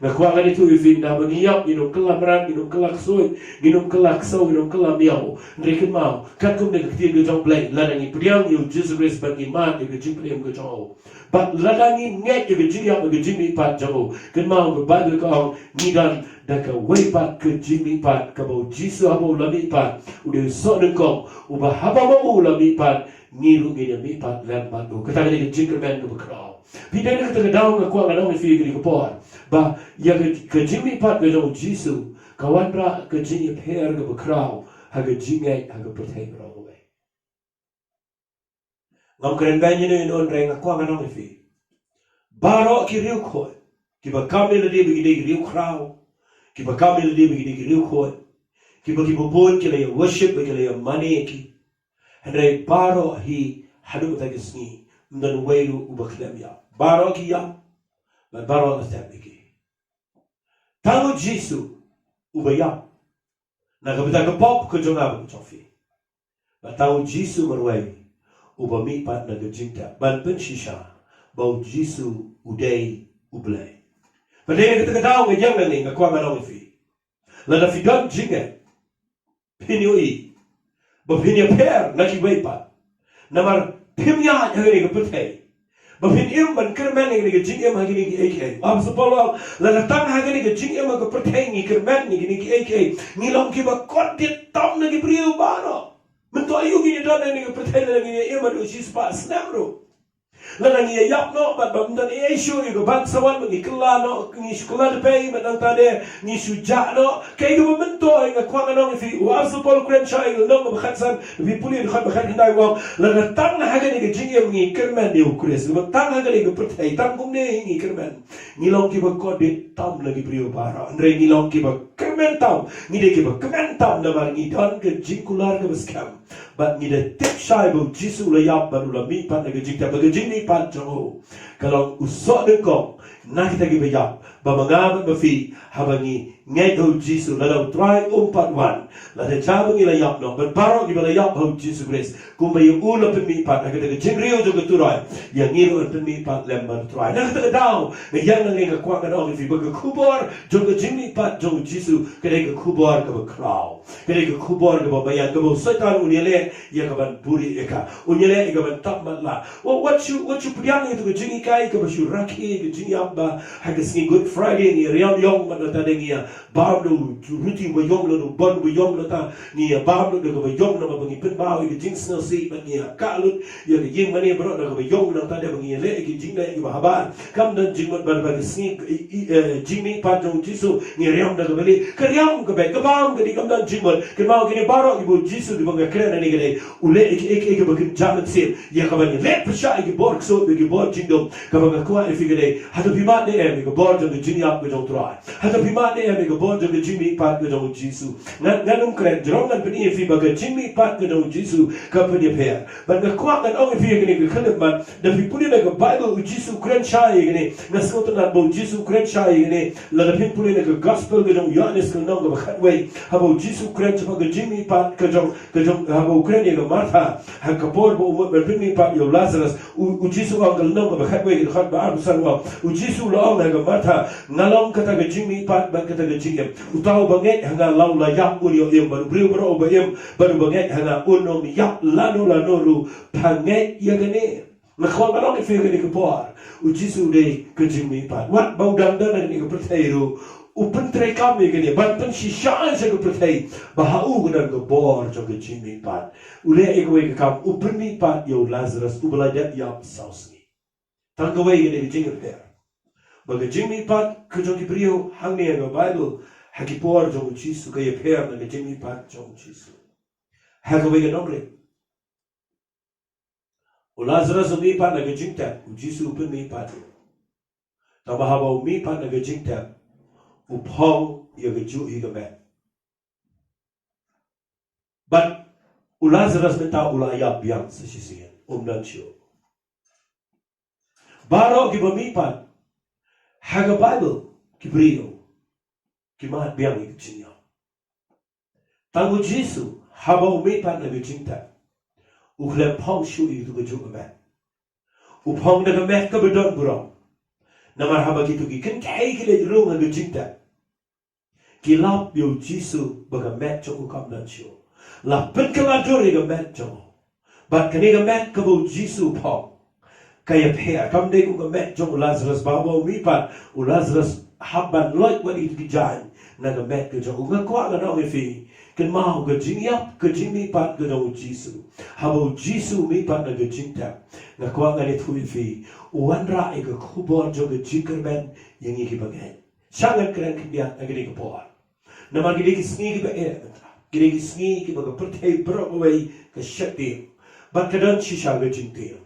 Nga kwah ngan ïathuh ïa phi, ynda ba ngi ïap, ngin ym kylla mrad, ngin ym kylla ksuid, ngin ym kylla ksew, ngin ym kylla miaw. Hynrei kynmaw, katkum kane ka ktien ka jong Blei, lada ngi pdiang ïa u Jisu Khrist bad ngi mad ïa ka jingpynim ka jong u, bad lada ngi ngeit ïa ka jingïap bad ka jingmihpat jong u, kynmaw ka Baibl ka ong, ngi don da kawei pat ka jingmihpat, kaba u Jisu haba u la mihpat, u dei u sohnyngkong, uba haba ma u la mihpat, ngi ruh ngin ïamihpat lem bad u. Kata ka dei ka jingkyrmen kaba khraw. Phi dei na kata ka daw, nga kwah ngan ong ïa phi ha kane ka por ba ïa ka, ka jingmihpat ka jong u Jisu ka wanrah ka jingïapher kaba khraw ha ka jingngeit ha ka pyrthei baroh kawei. Ngam kren beiñ ïano ïano, hynrei nga kwah ngan ong ïa phi, baroh ki riewkhuid kiba kam ïa lade ba ki dei ki riewkhraw, kiba kam ïa lade ba ki dei ki riewkhuid, kiba, kiba bun ki la ïa worship bad ki la ïa mane ïa ki. Hynrei baroh hi haduh mynta ka sngi ym don uwei ruh uba khlem ïap. Baroh ki ïap bad baroh la tep ïa ki. Tang u Jisu uba ïap na ka bynta ka pop ka jong nga bad ka jong phi. Bad tang u Jisu marwei uba mihpat na ka jingtep ban pynshisha ba u Jisu u dei u Blei. Bad dei na kata ka daw nga ïeng nangne, nga kwah ngan ong ïa phi, lada phi don jingngeit, phin ïohi ba phin ïapher na kiwei pat. Namar phim ïaid ha kane ka pyrthei ba phin im ban kyrmen ïa kane ka jingim ha kine kiei kiei. U Apostol Paul u ong, lada tang ha kane ka jingim ha ka pyrthei ngi kyrmen ïa kine kiei kiei, ngi long kiba kordit tam na ki briew baroh. Mynta aïu ngin ïadon ha kane ka pyrthei lada ngin ïa im haduh shispah snem ruh? Lada ngi ïa ïap noh bad ba ym don ei ei shuh ïa ka ban sa wan, ba ngi kylla noh, ngi shu kylla da pei, bad nangta de ngi shu jah noh. Kaei kaba myntoi nga kwah ngan ong ïa phi, u Apostol Paul u kren sha ïa ka lynnong kaba khatsan, phi pule dkhot ba khatkhyndai u ong, lada tang ha kane ka jingim ngi kyrmen ïa u Khrist, lada tang ha kane ka pyrthei tang kumne hi ngi kyrmen, Ngi long kiba kordit tam na ki briew baroh. Hynrei ngi long kiba kmen tam. Ngi dei kiba kmen tam namar ngi don ka jingkular kaba skhem. Bad ngi da tip shai ba u Jisu u la ïap bad u la mihpat na ka jingtep, bad ka jingmihpat jong u ka long u soh nyngkong na kita kiba ïap, ba ma nga bad ma phi, haba ngi ngeit ha u Jisu, lada u Trai um pat wan, lada jia ba ngi la ïap noh, bad baroh kiba la ïap ha u Jisu Khrist, kumba ïa u la pynmihpat ha kata ka jingriew jong ka turoi, ïa ngi ruh yn pynmihpat lem bad u Trai. Na kata ka daw nga ïeng nangne nga kwah ngan ong ïa phi ba ka khubor jong ka jingmihpat jong u Jisu ka dei ka khubor kaba khraw. Ka dei ka khubor kaba biang, kaba u Soitan un ïaleh ïa ka ban buhrieh ïa ka. Un ïaleh ïa ka ban tap matlah. Wat, wat shu, wat shu pdiang ïa ka jinghikai kaba shu rakhe ïa ka jingïap ba ha ka sngi Good Friday ngi riam ïong, bad nangta de ngi ïa bam da u ruti uba ïong, da u bun uba ïong, nangta ngi ïa bam da kaba ïong namar ba ngi pynbaw ïa ka jingsngewsih, bad ngi ïa kah lut ïa ka ïing mane baroh da kaba ïong, nangta de ba ngi ïaleh ïa ka jingleh kaba habar. Kam don jingmut bad ba ka sngi, i, i, eh, jingmihpat jong u Jisu ngi riam da kaba lieh. Ka riam ka beit, ka bam ka dih, kam don jingmut. Kynmaw kine baroh kiba u Jisu kiba nga kren nangne ka dei u leh ïa kiei kiei kiba kynja mynsiem ïa kaba ngi leh pyrshah ïa ki bor ksuid, ïa ki bor jingdum. Kaba nga kwah ïa phi ka dei, hato phi mad ne em ïa ka bor jong ka jingïap ka jong u Trai? Hato phi mad ne em ïa ka bor jong ka jingmihpat ka jong u Jisu? Ngan, ngan ym kren, jrong ngan pyni ïa phi ba ka jingmihpat ka jong u Jisu ka pynïapher. Bad nga kwah ngan ong ïa phi ïa kane ka khyllipmat, da phi pule na ka Baibl u Jisu u kren shai ïa kane. Nga sngewtynnat ba u Jisu u kren shai ïa kane. Lada phi pule na ka Gospel ka jong u Ïoannis ka lynnong kaba khatwei, haba u Jisu u kren shaphang ka jingmihpat ka jong, ka jong, haba u kren ïa ka Martha ha ka por ba u mut ban pynmihpat ïa u Lazarus, u, u Jisu u ong, ka lynnong kaba khatwei ka dkhot ba arphew san u ong, u Jisu u la ong ha ka Martha, nga long kata ka jingmihpat bad kata ka jingim. Uta uba ngeit ha nga, la u la ïap un ïoh im, bad u briew baroh uba im bad uba ngeit ha nga un ym ïap lano lano ruh. Pha ngeit ïa kane? Nga kwah ngan ong ïa phi kane ka por, u Jisu u dei ka jingmihpat. Wat ba u dang don ha kane ka pyrthei ruh, u pyntreikam ïa kane ban pynshisha sha ka pyrthei ba ha u ka don ka bor jong ka jingmihpat. U leh ïa kawei ka kam, u pynmihpat ïa u Lazarus uba la dep ïap saw sngi. Tang kawei ka dei ka jingïapher. Ba ka jingmihpat ka jong ki briew hangne ha ka Baibl ha ki por jong u Jisu ka ïapher na ka jingmihpat jong u Jisu. Ha kawei ka nongrim, u Lazarus u mihpat na ka jingtep, u Jisu u pynmihpat ïa u. Tangba haba u mihpat na ka jingtep, u phong ïa kajuh hi ka met. Bad u Lazarus mynta u la ïap biang sa shisien, um don shuh. Baroh kiba mihpat ha ka Baibl, ki briew ki mad biang ïa ka jingïap. Tang u Jisu, haba u mihpat na ka jingtep, u khlem phong shuh ïa kito kajuh ka met. U phong da ka met kaba don burom. Namar haba kito ki kynthei ki leit rung ha ka jingtep, ki lap ïa u Jisu ba ka met jong u kam don shuh. La pynkylla dur ïa ka met jong u. Bad kane ka met kaba u Jisu u phong, ka ïapher, kam dei kum ka met jong u Lazarus. Ba haba u mihpat, u Lazarus hap ban loit wat ïa ki jaiñ na ka met ka jong u. Nga kwah ngan ong ïa phi, kynmaw ka jingïap, ka jingmihpat ka jong u Jisu. Haba u Jisu u mihpat na ka jingtep, nga kwah ngan ïathuh ïa phi, u wanrah ïa ka khubor jong ka jingkyrmen ïa ngi kiba ngeit. Sha ngan kren khyndiat ha kane ka por. Namar ki dei ki sngi kiba eh mynta. Ki dei ki sngi kiba ka pyrthei baroh kawei ka sheptieng. Bad ka don shisha ka jingtieng.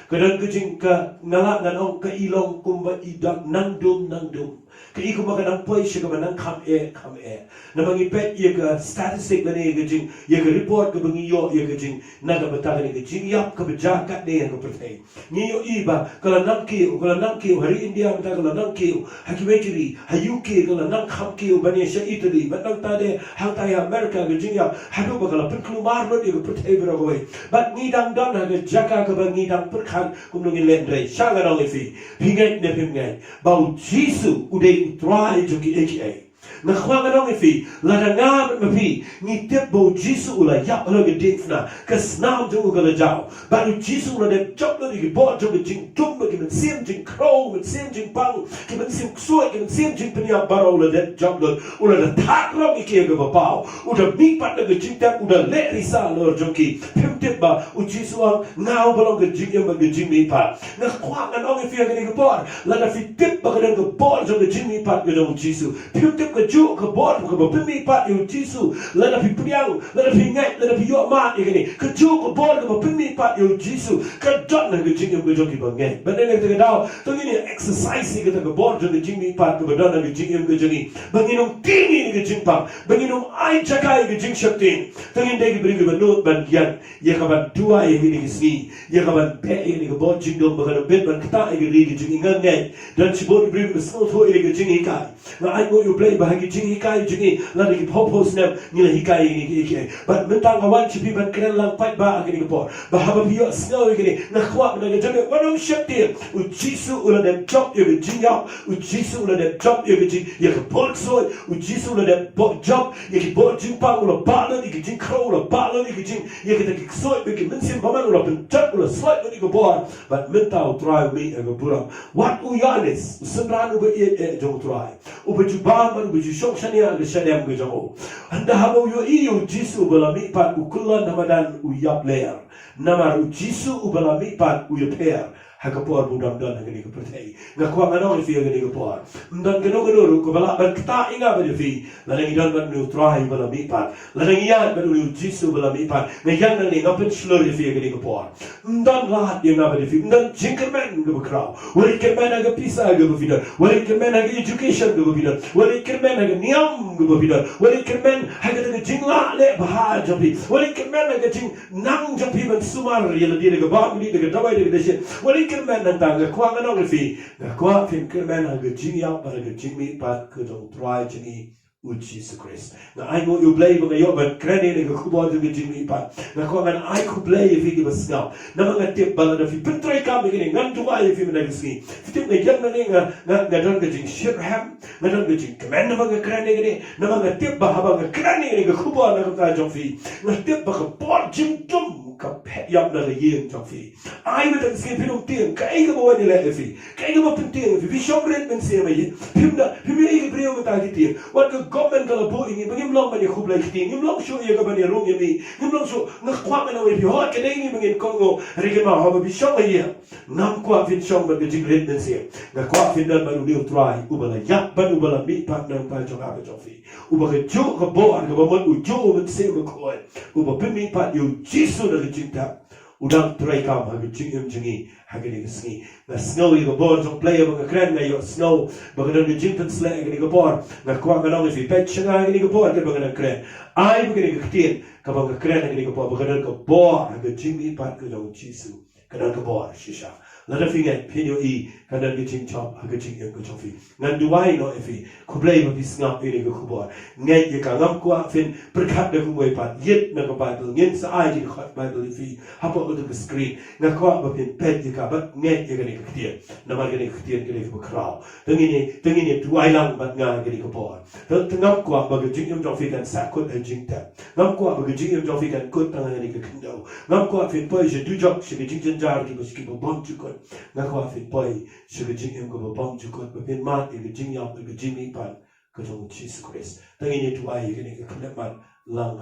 Ka don ka jing, ka nga lah ngan ong ka i long kumba i dang nang dum nang dum. Ka i kumba ka nang poi sha kaba nang kham eh kham eh. Namar ngi peit ïa ka statistic lane ïa ka jing, ïa ka report kaba ngi ïoh ïa ka jing, na ka bynta kane ka jingïap kaba jia katne ha ka pyrthei. Ngi ïohi ba ka la nang kiew, ka la nang kiew, ha ri India mynta ka la nang kiew, ha kiwei ki ri, ha U K ka la nang kham kiew ban ïa sha Italy, bad nangta de hangta ïa America ka jingïap, haduh ba ka la pynkulmar lut ïa ka pyrthei baroh kawei. Bad ngi dang don ha ka jaka kaba ngi dang pyrkhat kumno ngin leh, hynrei sha ngan ong ïa phi, phi ngeit ne phim ngeit ba u Jisu u dei u Trai jong kiei kiei. Nga kwah ngan ong ïa phi, lada nga bad ma phi ngi tip ba u Jisu u la ïap halor ka diengphna, ka snam jong u ka la jaw, bad u Jisu u la dep jop lut ïa ki bor jong ka jingdum, bad ki mynsiem jingkhrew, mynsiem jingpang, ki mynsiem ksuid, ki mynsiem jingpynïap baroh u la dep jop lut, u la da thad rong ïa ki ha kaba paw, u da mihpat na ka jingtep, u da leh risa halor jong ki. Phim tip ba u Jisu u ong, nga uba long ka jingim bad ka jingmihpat? Nga kwah ngan ong ïa phi ha kane ka por, lada phi tip ba ka don ka bor jong ka jingmihpat ka jong u Jisu, phim tip Kajuh ka bor kaba pynmihpat ïa u Jisu, lada phi pdiang, lada phi ngeit, lada phi ïoh mad ïa kane, kajuh ka bor kaba pynmihpat ïa u Jisu ka don ha ka jingim ka jong kiba ngeit. Bad na kata ka daw to ngin ïa exercise ïa kata ka bor jong ka jingmihpat kaba don ha ka jingim ka jong ngi, ba ngin ym tieng ïa ka jingpang, ba ngin ym ai jaka ïa ka jingsheptieng. To ngin dei ki briew kiba nud ban ïeng ïa ka ban duwai ïa kine ki sngi, ïa ka ban beh ïa kane ka bor jingdum ba kan ym bit ban ktah ïa ka ri ka jong ngi. Nga ngeit don shibun ki briew kiba sngewthuh ïa ka jinghikai. Nga ainguh ïa U Blei ba ha ki jinghikai jong ngi lada ki phew phew snem ngi la hikai ïa kine kiei kiei. Bad mynta nga wan sha phi ban kren lang paidbah ha kane ka por, ba haba phi ïohsngew ïa kane, nga kwah na ka jong ngi wat nym sheptieng. U Jisu u la dep jop ïa ka jingïap, u Jisu u la dep jop ïa ka jing, ïa ka bor ksuid. U Jisu u la dep bo-, jop ïa ki bor jingpang, u la bah lut ïa ki jingkhrew, u la bah lut ïa ki jing, ïa kita ki ksuid bad ki mynsiem bymman, u la pynjot, u la slait lut ïa ka bor. Bad mynta U Trai u mih ha ka burom. Wat u Ïoannis, u synran uba ïeit eh jong U Trai, uba ju bam bad uba ju shong shaniah ha ka shadem ka jong u, hynda haba u ïohi ïa u Jisu uba la mihpat, u kyllon ha madan, u ïap ler. Namar u Jisu uba la mihpat u ïapher ha ka por ba u dang don ha kane ka pyrthei. Nga kwah ngan ong ïa phi ha kane ka por, ym don kano kano ruh kaba lah ban ktah ïa nga bad ïa phi lada ngi don bad une U Trai uba la mihpat, lada ngi ïaid bad une U Jisu uba la mihpat. Nga ïeng nangne, nga pynshlur ïa phi ha kane ka por. Ym don lad ïa nga bad ïa phi, ym don jingkyrmen kaba khraw. Wat ïa kyrmen ha ka pisa kaba phi don, wat ïa kyrmen ha ka education kaba phi don, wat ïa kyrmen ha ka niam kaba phi don, wat ïa kyrmen ha kata ka jinglah leh bha jong phi, wat ïa kyrmen ha ka jingnang jong phi ban sumar ïa lade da ka bam kdih, da ka dawai, da ka dashin. Wat ïa kyrmen nangta. Nga kwah ngan ong ïa phi, nga kwah phin kyrmen ha ka jingïap bad ha ka jingmihpat ka jong U Trai jong ngi U Jisu Khrist. Nga ainguh ïa U Blei ba nga ïoh ban kren ïa kane ka khubor jong ka jingmihpat. Nga kwah ngan ai khublei ïa phi kiba sngap. Namar nga tip ba lada phi pyntreikam ïa kane, ngan duwai ïa phi mynta ka sngi. Phi tip, nga ïeng nangne, nga, nga, nga don ka jingshitrhem, nga don ka jingkmen haba nga kren ïa kane. Namar nga tip ba haba nga kren ïa kane ka khubor na ka bynta jong phi, nga tip ba ka bor jingdum ka phet ïap na ka ïing jong phi. Ai mynta ka sngi phin ym tieng kaei kaba wan ïaleh ïa phi, kaei kaba pyntieng ïa phi. Phi shong rit mynsiem ïa, phim da, phim ïohi ki briew mynta ki tieng. Wat ka government ka la buh ïa ngi ba ngim long ban ïakhublei ktien, ngim long shuh ïa ka ban ïarung ïa mi, ngim long shuh. Nga kwah ngan ong ïa phi, hooid ka dei ngi ba ngin kohnguh, hynrei kynmaw haba phi shong ha ïing, ngam kwah phin shong bad ka jingrit mynsiem. Nga kwah phin don bad une U Trai uba la ïap bad uba la mihpat na ka bynta jong nga bad jong phi. Uba kajuh ka bor kaba mut, ujuh u Mynsiem Bakhuid, uba pynmihpat ïa u Jisu na ka jingtep, u dang treikam ha ka jingim jong ngi ha kane ka sngi. Nga sngew ïa ka bor jong U Blei haba nga kren, nga ïohsngew ba ka don ka jingpynsleh ha kane ka bor. Nga kwah ngan ong ïa phi, peit sha nga ha kane ka bor katba nga dang kren. Ai ba kane ka ktien kaba nga kren ha kane ka bor, ba ka don ka bor ha ka jingmihpat ka jong u Jisu, ka don ka bor shisha. Lada phi ngeit, phin ïohi ka don ka jingjop ha ka jingim ka jong phi. Ngan duwai noh ïa phi. Khublei ba phi sngap ïa kane ka khubor. Ngeit ïa ka, ngam kwah phin pyrkhat da kumwei pat. Ïit na ka Baibl, ngin sa ai ki dkhot Baibl ïa phi hapoh kato ka screen. Nga kwah ba phin peit ïa ka bad ngeit ïa kane ka ktien. Namar kane ka ktien ka dei kaba khraw. Te ngin ïa, te ngin ïa duwai lang bad nga ha kane ka por. Te, te ngam kwah ba ka jingim jong phi kan sahkut ha jingtep. Ngam kwah ba ka jingim jong phi kan kut tang ha kane ka khyndew. Ngam kwah phin poi sha dujok, sha ka jingjynjar kiba, kiba bymjukut. Nga kwah phin poi sha ka jingim kaba bymjukut, ba phin mad ïa ka jingïap, ïa ka jingmihpat ka jong u Jisu Khrist. Te ngin ïa duwai ïa kane ka khyllipmat lang ha